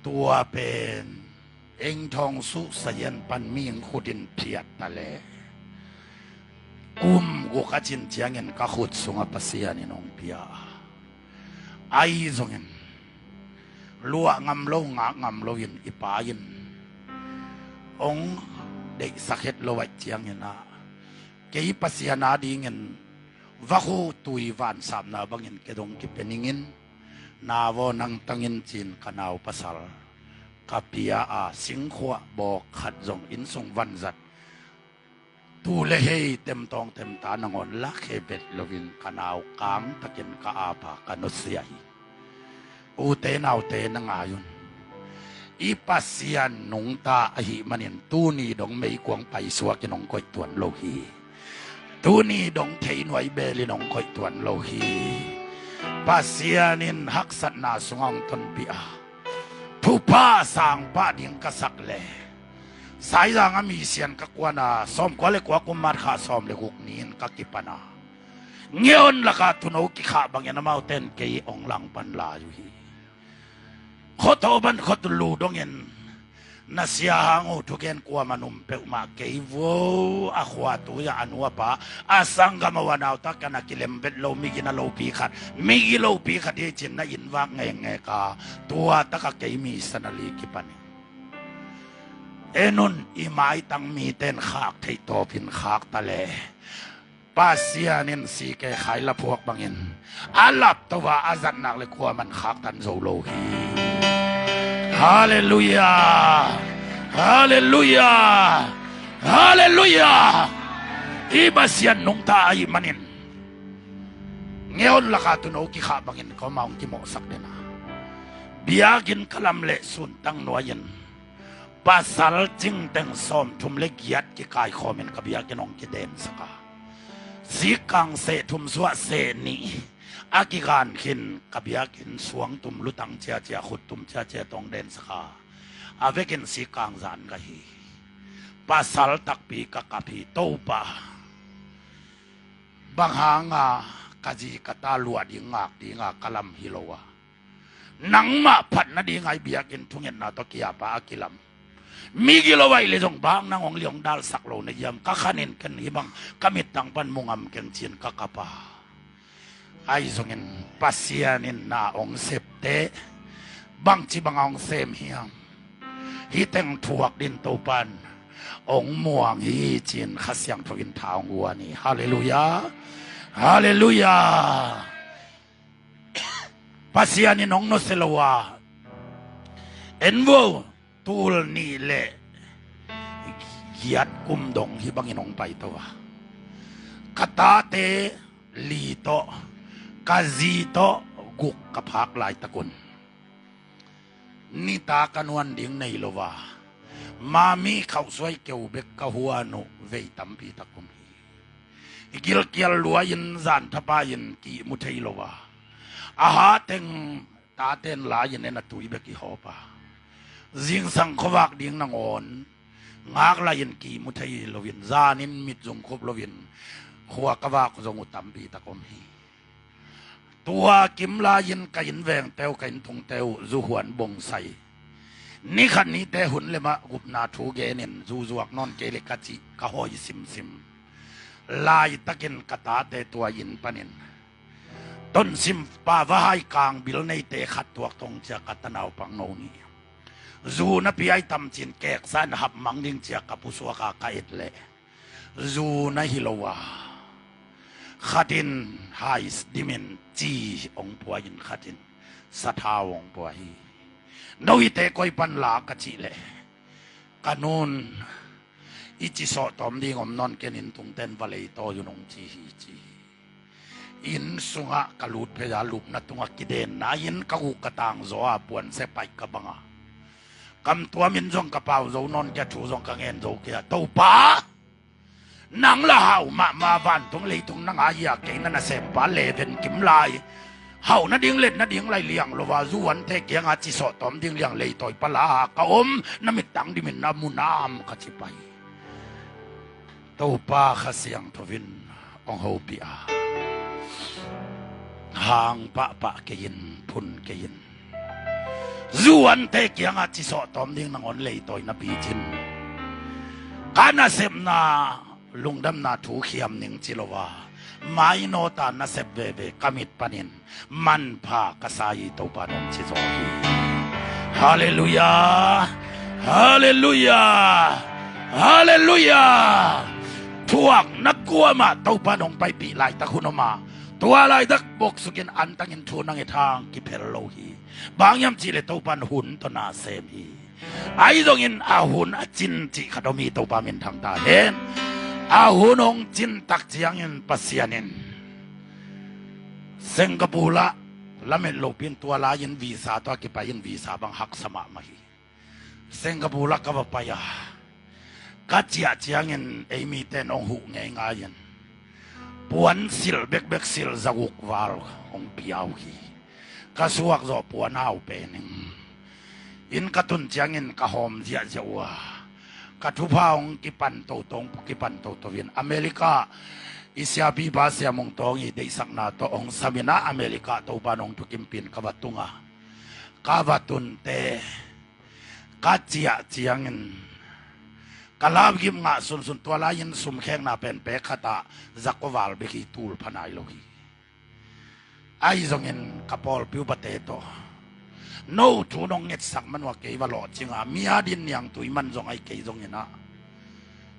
Tua pen eng thawng suhsayan pan mi eng khutin phiat ta le kum guk a cin ciangin ka khut sungah Pasian in hong pia a, ahi zongin luah ngam lo, ngak ngam loin i pa in hong deihsak het lo ahih ciangin ah, kei Pasian adingin vakhu tui vansapna bangin kei dong kipia ningin, na vaw nang tangin ci-in ka nau pasal ka pia a, singkhuah bawk khat zong inn sung vanzat tu le hei temtawng temta nangawn lak he bet loin ka nau kangtakin ka apa ka nusia hi. Ute naute na ngai un. I Pasian nungta ahih manin tuni dong meikuang paisuakin hong koih tuan lo hi. Tuni dong theinuai belin hong koih tuan lo hi. Pasian in haksatna sungah hong tonpih a, thupha sangpah ding ka sak le Saizang a misian ka kuan a, sawmkua le kua kum March kha sawm le guk ni-in ka kipan a, ngeon laka tuuno kikhah bangin amaute in kei hong langpan lai uh hi. Khuato ban khuatu lu dongin na sia hang uh thugen kuaman um peuhmah kei vo, a khua tui-ah a nu a pa a sanggam a uanauta ka na kilem vet lo, migi na lopi khat, migi lopi khat hi cin na inn vak ngekngek a, tua taka kei mi sanali kipan hi. En un, i maitang mite in khak theih tawpin khak ta le Pasian in sike khai laphuak bangin a lapto a, a zatnak le kuaman khaktan zo lo hi. Halleluiah. Halleluiah. Halleluiah. I Pasian nungta ahih manin ngeon laka tuuno kikhah bangin ka om a, hong kimawhsak den a, biakinn ka lam leh suntang nuai-in pasal cingteng sawmthum le giat kikaikhawmin ka biakinn hong kidensak a, sikkang seh thum suah seh nih a kigan khin ka biakinn suangtum lutang ciacia, khuttum ciacia tawh hong densak a, a vekin sikkang zan ka hi. Pasal takpi ka kap hi. Topa, bang hanga ka zi ka ta luah ding ngak dinga ka lam hi lo a, nangmah phat nadinga i biakinn thungetna tawh kiapa a kilam, migilo ahih leh zong bang nang hong li hong dalsak lo na hiam? Ka khanin ken hih bang ka mittang pan mu ngam keng ci-in ka kap a, Ahi zongin Pasian in na hong septe bangci banga hong sem hiam? Hih teng thuak din Topan hong muang hi ci-in Kha Siangtho in tha hong guan hi. Halleluiah. Halleluiah. Pasian in hong nusia lo a, en vo, tul nih le giat kum dong hih bangin hong paito a, ka tate li tawh, ka zi tawh guk ka phak laitak un, nitak a nuan ding nei lo a, mami khauhsuai keu bek ka huan uh vei tampi tak om hi. I gilkial luai-in zan thapai-in ki-ihmu thei lo a, a ha teng taten lai-in en a tui bek i hawp a, zingsang khuavak ding nangawn ngak lai-in ki-ihmu thei loin, zanin mit zungkhup loin khua ka vak zong uh tampi tak om hi. Tua kim lai-in ka inn vengte uh, ka inn thungte uh zu huan bongsai, ni khat nite hun le mah gupna thu genin zu zuak nawn kei le ka cih ka hawi simsim laitakin ka tate tua inn panin Tonsim pa va hai kang bil neite khat tuak thong cia ka tanau pang no nih. Zu napi ai tam cin keksa in hap mang ding cia ka pusuak a ka et leh, zu na hi lo a, khatin hai dimin ci hong pua in khatin sathau hong pua hi. No hite koi pan la ka cih leh, ka nun i ci sawh tawm ding om nawn ken, inn tungten va leitawi un hong ci hi ci hi. Inn sungah ka lut phei a, lupna tungah kidenna in ka guk ka tang zaw a, puansia paih ka bang a, kamtuam in zong ka pau zo nawn kei a, thu zong ka ngen zo kei a, Topa, nang la hau mahmah, vantung leitung na ngai a, kei na nasempa leven kim lai, hau nading let nading lai liang lo a, zuante kiangah ci sawh tawm ding liang leitawi pala ka om, na mittang dimin na mu nam ka ci pai. Topa Kha Siangtho in hong hopih a, hang pahpah kei in, phun kei in, zuante kiangah ci sawh tawm ding nangawn leitawi napi cin, ka nasepna lungdamna thu khiam ning ci lo a, mainawta nasep veve ka mit panin manpha ka sa hi, Topa nong ci zaw hi. Halleluiah. Halleluiah. Halleluiah. Thuak na kuamah Topa nong paipih laitak hun om a, tua laitak boksukin antangin thu nang et hang kiphel lo hi. Bang hiam cihleh Topan hun tawh na sem hi. Ahi zongin a hun a cin cih khat om hi, Topa minthang ta hen. A hun hong cin tak ciangin Pasian in Singapore ah lamet lopi in tua lai-in visa tawh a kipai in visa bang haksa mahmah hi. Singapore ah ka va pai a, ka ciah ciangin ei mite in hong huh ngeingai in puan silh bekbek silh zaguk val hong pia uh hi. Ka suak zawh puan hau pen ing. Inn ka tun ciangin ka hawm ziahziah uh a, ka thupha hong kipan toto, hong kipan toto in America i siapipa Sia Mung Tawng i deihsakna tawh hong sam in a, America Topa nong thukimpih in ka va tung a, ka va tunte ka ciah ciangin ka lapgim ngah sunsun, tua lai-in sumkhekna pen pek khat ah zakua val bek hi, tul pha nai lo hi. Ahi zongin ka pawlpi upate tawh, no thu nong ngetsak man uh a kei va lawhcing a, mi a din niangtui man zong ahi kei zongin ah,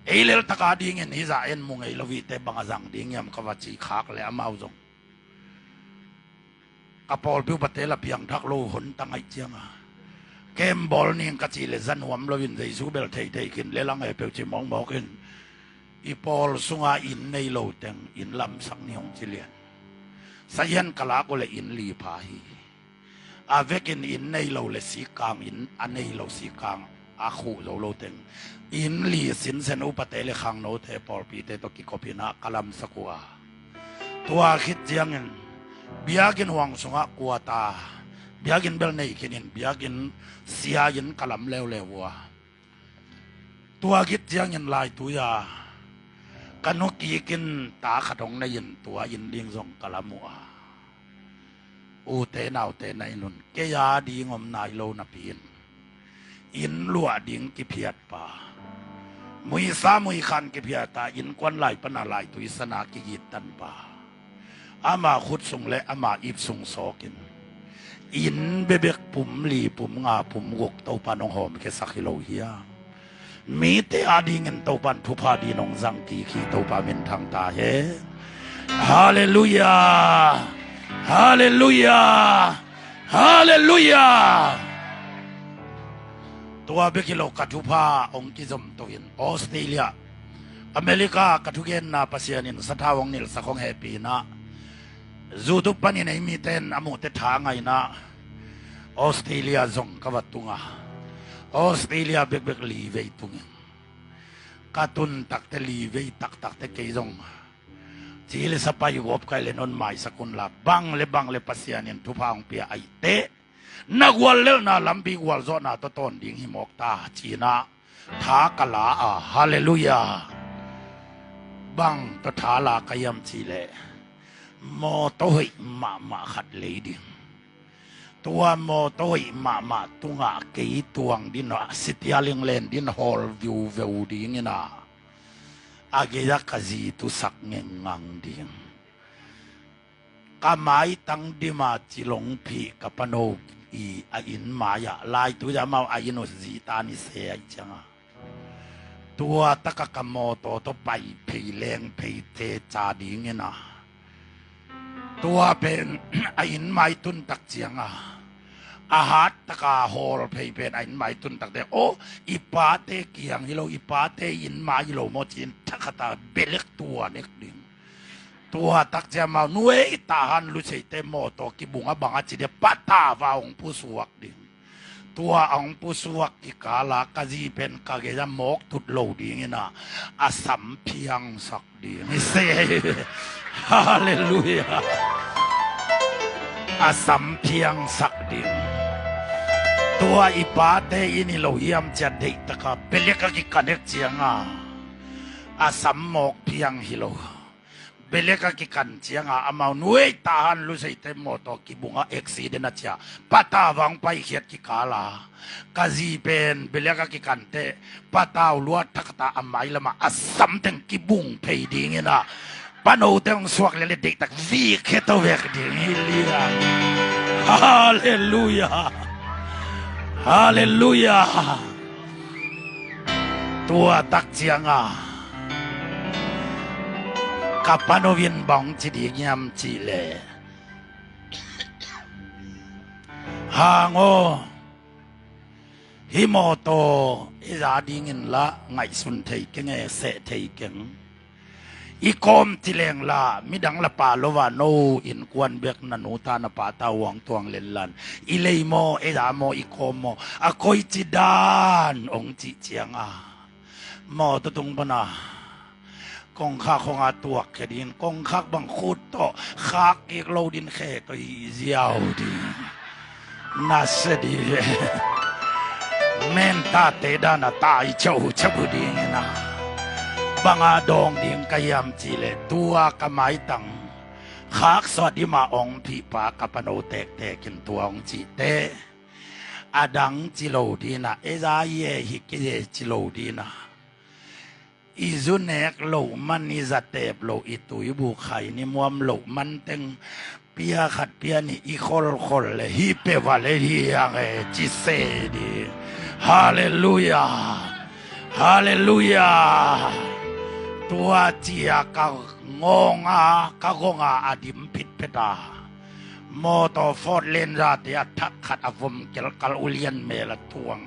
ei leltak a dingin hih zah en mu ngei lo hite, bang a zang ding hiam ka va cih khak leh amau zong ka pawlpi upate la piangthak lo hun ta ngaih ciang a, kem bawl ning ka cih leh za nuam loin Jesu bel theithei khin le lang he peuh ci mawkmawk in, i pawl sunga inn nei lo teng inn lamsak ni hong ci lian. Sahian ka lak uh leh inn li pha hi. A vekin inn nei lo le sikkang, inn a nei lo sikkang a khuh zo lo teng inn li sinsen upate le khangnote pawlpite tawh kikop in ah ka lamsak uh a, tua khit ciangin biakinn huang sungah kuata, biakinn bel nei khin in biakinn sia in ka lam leuleu uh a, tua khit ciangin laitui a ka nu kik in ta khat hong nei in tua inn ding zong ka lam uh a, ute naute na inn un kei a ding om nai lo napi in inn luah ding kiphiat pa, muisa muikhan kiphiat a, innkuan lai pana laitui sana kigittan pa, Ama khut sung le ama ip sung sawkin, inn bebek pum li, pum nga, pum guk Topa nong hawmkhiasak hi lo hiam? Mite adingin Topan thupha ding nong zang kik hi. Topa minthang ta hen. Halleluiah. Halleluiah. Halleluiah. Tua bek hi lo, ka thupha hong kizom to in Australia, America ka thugenna Pasian in sathau hong nilhsak hong hehpihna, YouTube panin ei mite in a muhte tha ngaihna, Australia zong ka va tunga, Australia bekbek li vei tungin, ka tun takte li vei taktakte kei zong ci le sa pai gawp kai le non maisak unla, bang le bang le Pasian in thupha hong pia aihte, na guallelhna lampi gualzawhna tawh tawn ding hi mawk ta, ci-in ah tha ka la a. Halleluiah. Bang tawh tha la ka hiam cih leh, mawtaw hoih mahmah khat lei ding. Tua mawtaw hoih mahmah tungah kei tuang ding a, sitialing len ding, hawl viuveu dingin ah, a gei-ah ka zi tusak ngengngang ding. Ka maitang dim a cilong phih ka pano i a inn mai-ah, lai tu-in amau a inn uh zi ta ni se aih cianga, tua takah ka mawtaw tawh pai phei leng phei te ca dingin ah, tua pen a inn mai tun tak cianga, a hat taka hawl phei pen a inn mai tun takte, aw, i pate kiang hi lo, i pate inn mai hi lo maw ci-in thakhata belek tua nek ding. Tua tak ciang amau nuei tahan luseite mawtaw kibung a bang a ci dia, patava hong pusuak ding. Tua a hong pusuak kikala ka zi pen ka gei-ah mawk tut lo dingin ah, a sam phiangsak ding hi se. Halleluiah. A sam phiangsak ding. Tua i pate inn hi lo hiam ci-a deihtaka belek a kikanek cianga, a sam mawk phiang hi lo, belek a kikan cianga amau nuei tahan luseite mawtaw kibunga accident a cia, patava hong paikhiat kikala, ka zi pen belek a kikanteh patau lua thakta a mailama a samteng kibung phei dingin ah, panote hong suak lele deihtak vik heto vek ding hi liang. Halleluiah. Halleluiah. Tua tak cianga ka pano in bang ci ding hiam cih leh, hang aw, hih mawtaw i za dingin lah ngaihsun thei keng e, seh thei keng. I kawm ci leng lah midang la pa lo a, no innkuan bek na nu ta na pa ta uang tuang lenlan, i lei maw, i za maw, i kawm maw, a koici dan hong cih cianga, mawtaw tung pana kongkhak hong a tuak khe dingin, kongkhak bang khut tawh khak kik lo din khe tawh hi ziau ding. Na se dih ve. Mentate dan a tai ceuceu dingin ah, banga dawng ding ka hiam cih leh, tua ka maitang khaksuah dima hong phihpa ka pano tektekin tua hong cihte, a dang ci lo dina, e za hi e, hi kei e ci lo dina, i zu nek loh man, i za tep loh, i tuibu khai ni muam loh man teng, pia khat pia nih i kholkhol le, hi peuh a le hi ang e, ci se dih. Halleluiah. Halleluiah. Tua cia ka ngawng a, ka gong a, a dim phitphet a, mawtaw Ford Ranger te a thak khat a vom kelkal, ulian mel a tuang,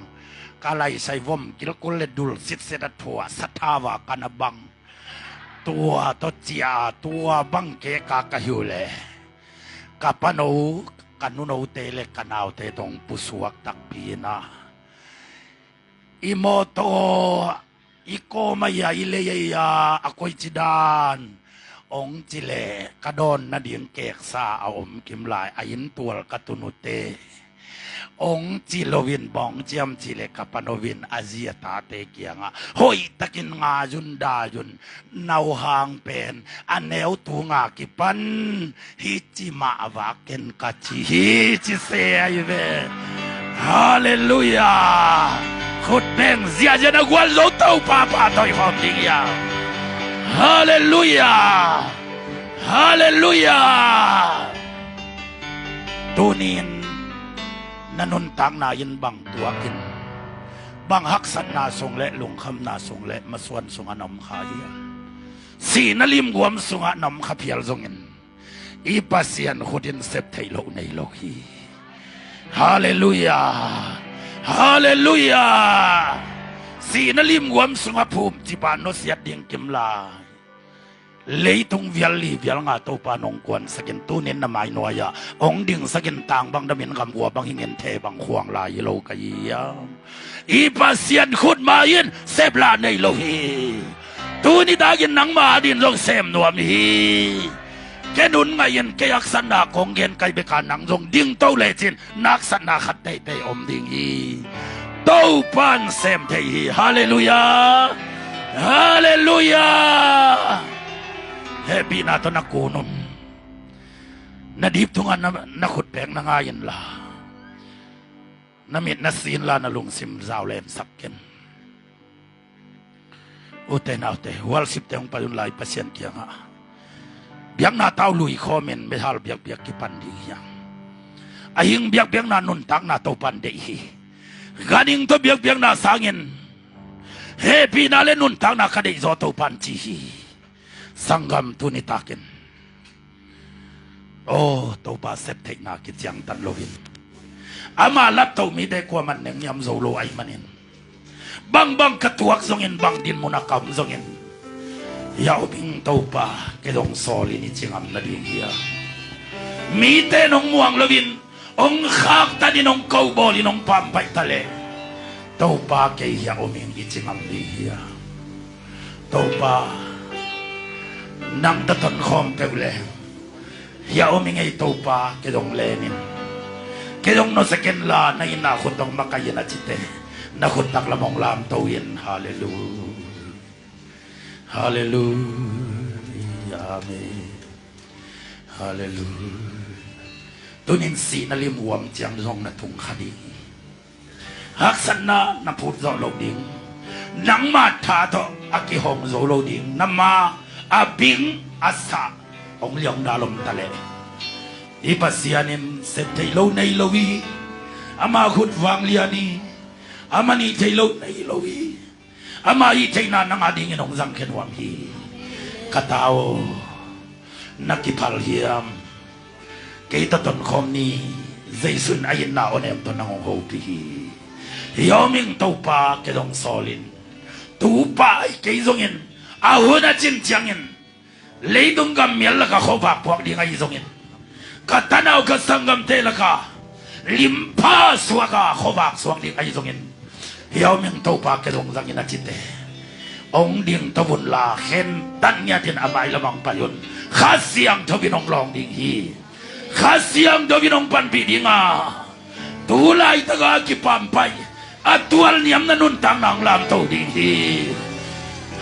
ka laisai vom kilkul le dul sitset a thuah, sathau a ka na bang. Tua tawh cia, tua bang keka ka hi uh leh, ka pano, ka nunote le ka naute tawh hong pusuak takpi in ah, i mawtaw, i kawm a, i lei a, a koici dan hong ci leh, ka dawn nading keksa a om kim lai, a inntual ka tun uh teh, hong ci loin bang hong ci hiam cih leh, ka pano in a zi a tate kiangah hoihtakin ngai un, dai un, nauhang pen a neu tunga kipan hi ci mah a vak ken ka ci hi, ci se ahi ve. Halleluiah. Khut beng ziahziah na gualzo, Topa pahtawi khawm ding hiam? Halleluiah. Halleluiah. Tunin na nuntakna in bang tuakin, bang haksatna sung le lungkhamna sung le masuan sungah na om kha hiam? Sihna limguam sungah na om kha phial zongin, i Pasian khut in sep theih loh nei lo hi. Halleluiah. Halleluiah. Sihna limguam sungah phum cipa nusiat ding kim lai, leitung vial li vial nga Topa nong kuansakin, tunin na mainuai-ah hong dingsakin, tang bang damin gamgua bang hingin the bang khuang lai hi lo ka hiam? I Pasian khut ma in seplah nei lo hi. Tuni takin nangma adin zong sem nuam hi. Ken hun ngaihin kei haksatna kong gen kai beka nang zong dingto lecin na haksatna khat teitei om ding hi. Topan sem thei hi. Halleluiah. Halleluiah. Hehpihna tawh na kun un. Na dip tungah na, na khutpek na ngai inla, na mit na si inla, na lungsim zau lemsak ken. Ute naute, worship te hong pai unla, i Pasian kiangah biakna tau lui khawmin mihal biakbiak kipan ding hi hang. A hing biakbiakna nuntakna Topan deih hi. Ganhing tawh biakbiakna sangin hehpihna le nuntakna ka deihzaw Topan ci hi. Sanggam, tuni takin, aw, Topa sep theihna kiciangtan loin, ama laptoh mite kuaman nengniam zo lo ahih manin, bangbang ka tuak zongin, bang dinmun a ka om zongin, hiah om ing Topa, kei zong sawlin i ci ngam nading hi a. Mite nong muang loin, hong khaktanin, hong kobawlin, hong pampaih taleh, Topa, kei hiah om ing i ci ngam ding hi a. Topa, nang tawh tonkhawm peuh leh, hiah om ing ei Topa, kei zong lenin, kei zong nusia kenla, na itna khut hong makaih in a cite, na khut taklam hong lamto in. Halleluiah. Halleluiah. Amen. Halleluiah. Tunin sihna limguam ciang zong na tung kha ding. Haksatna na phut zawh loh ding. Nangma tha tawh a kihong zo lo ding. Na ma a bing a sah hong liang dalom taleh, i Pasian in sep theih lo nei lo hi. Ama khut vanglian hi. Ama nih theih lo nei lo hi. Ama hih theihna nang adingin hong zang khe nuam hi. Ka ta aw, na kiphal hiam? Kei tawh tonkhawm ni. Jesu in a itna awnem tawh nang hong hopih hi. Hiah om ing Topa, kei zong sawlin. Tupa ahi kei zongin, a hun a cin ciangin, leitung gam mial lakah khuavak puak ding ahi zongin, ka tanau ka sanggamte lakah limpha suaka khuavak suak ding ahi zongin, hiah om ing Topa, kei zong zangin a cite, hong dingto unla, khentat ngiatin a mailam ah hong pai un. Kha Siangtho in hong lawng ding hi. Kha Siangtho in hong panpih ding a, tu laitaka a kipampaih, a tualniamna nuntakna hong lamto ding hi.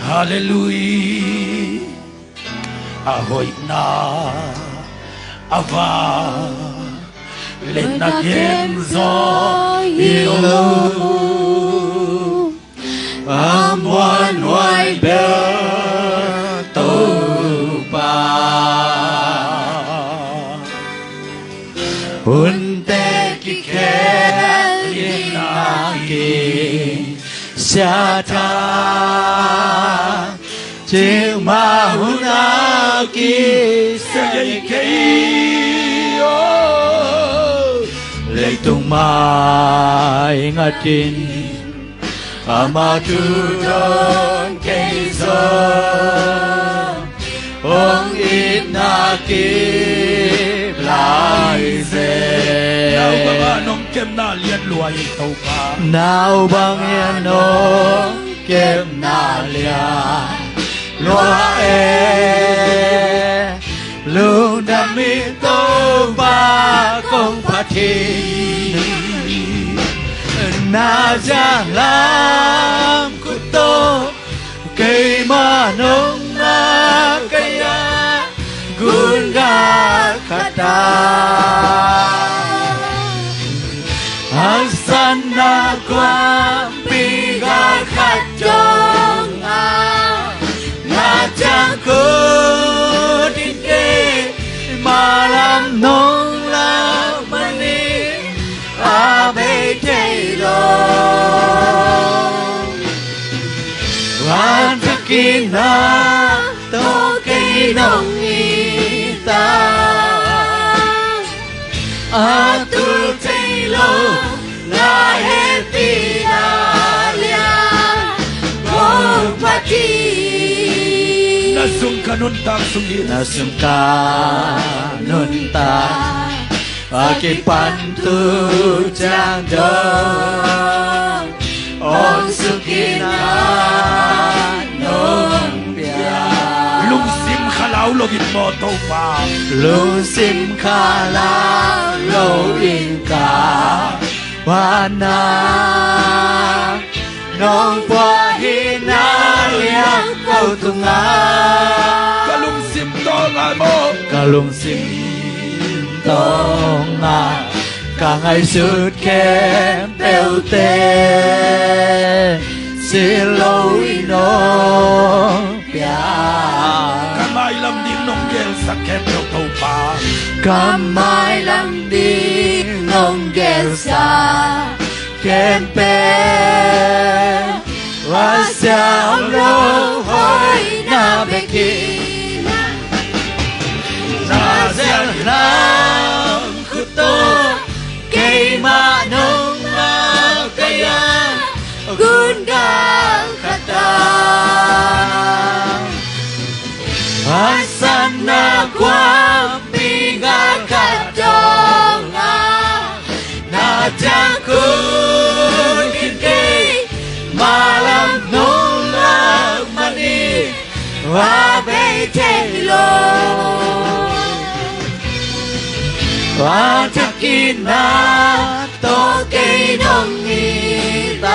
Halleluiah. A hoihna, a vang le na kem zaw hi lo. A muanhuai bel Topa, hunte kikhel in a kisia tha, cikmah hun a kisia hi kei aw. Leitung mai ngatin, ama thudawn kei zong hong itna kip lai zen. Nau bangah nong kepna lian lua hi Topa. Nau bangah nong kepna lian lua e. Lungdam ing Topa kong phat hi. Na ciang lam khut tawh keimah nong makaih a, gun galkhat ah haksatna kuampi galkhat dong a, na ciang khut in kei nong lak manin a bei thei lo. Vanthakina tawh kei nong it a, a tul thei lo na hehpihna lian kong phat hi. Na sung ka nuntak sung hi. Na sung ka nuntak a kipan tu ciang dong, awn suk in a nong pia. Lungsim khalau lo in maw Topa. Lungsim khalau lo in ka pana nong puah hi na liang ko tungah. Ka lungsim tawngah maw. Ka lungsim tawngah ka ngaihsut khempeuhte si lo in awn pia. Ka mailam ding nong gelsak khempeuh Topa. Ka mailam ding nong gelsak khempeuh a siam lo hoihna bek hi. Na zialna khut tawh keimah nong makaih a, gun gal khat ah, a sanna khuampi gal khat dong a, na ciang khut khin kei, mailam nong lak manin a bei thei lo. Vanthakina tawh kei nong it a,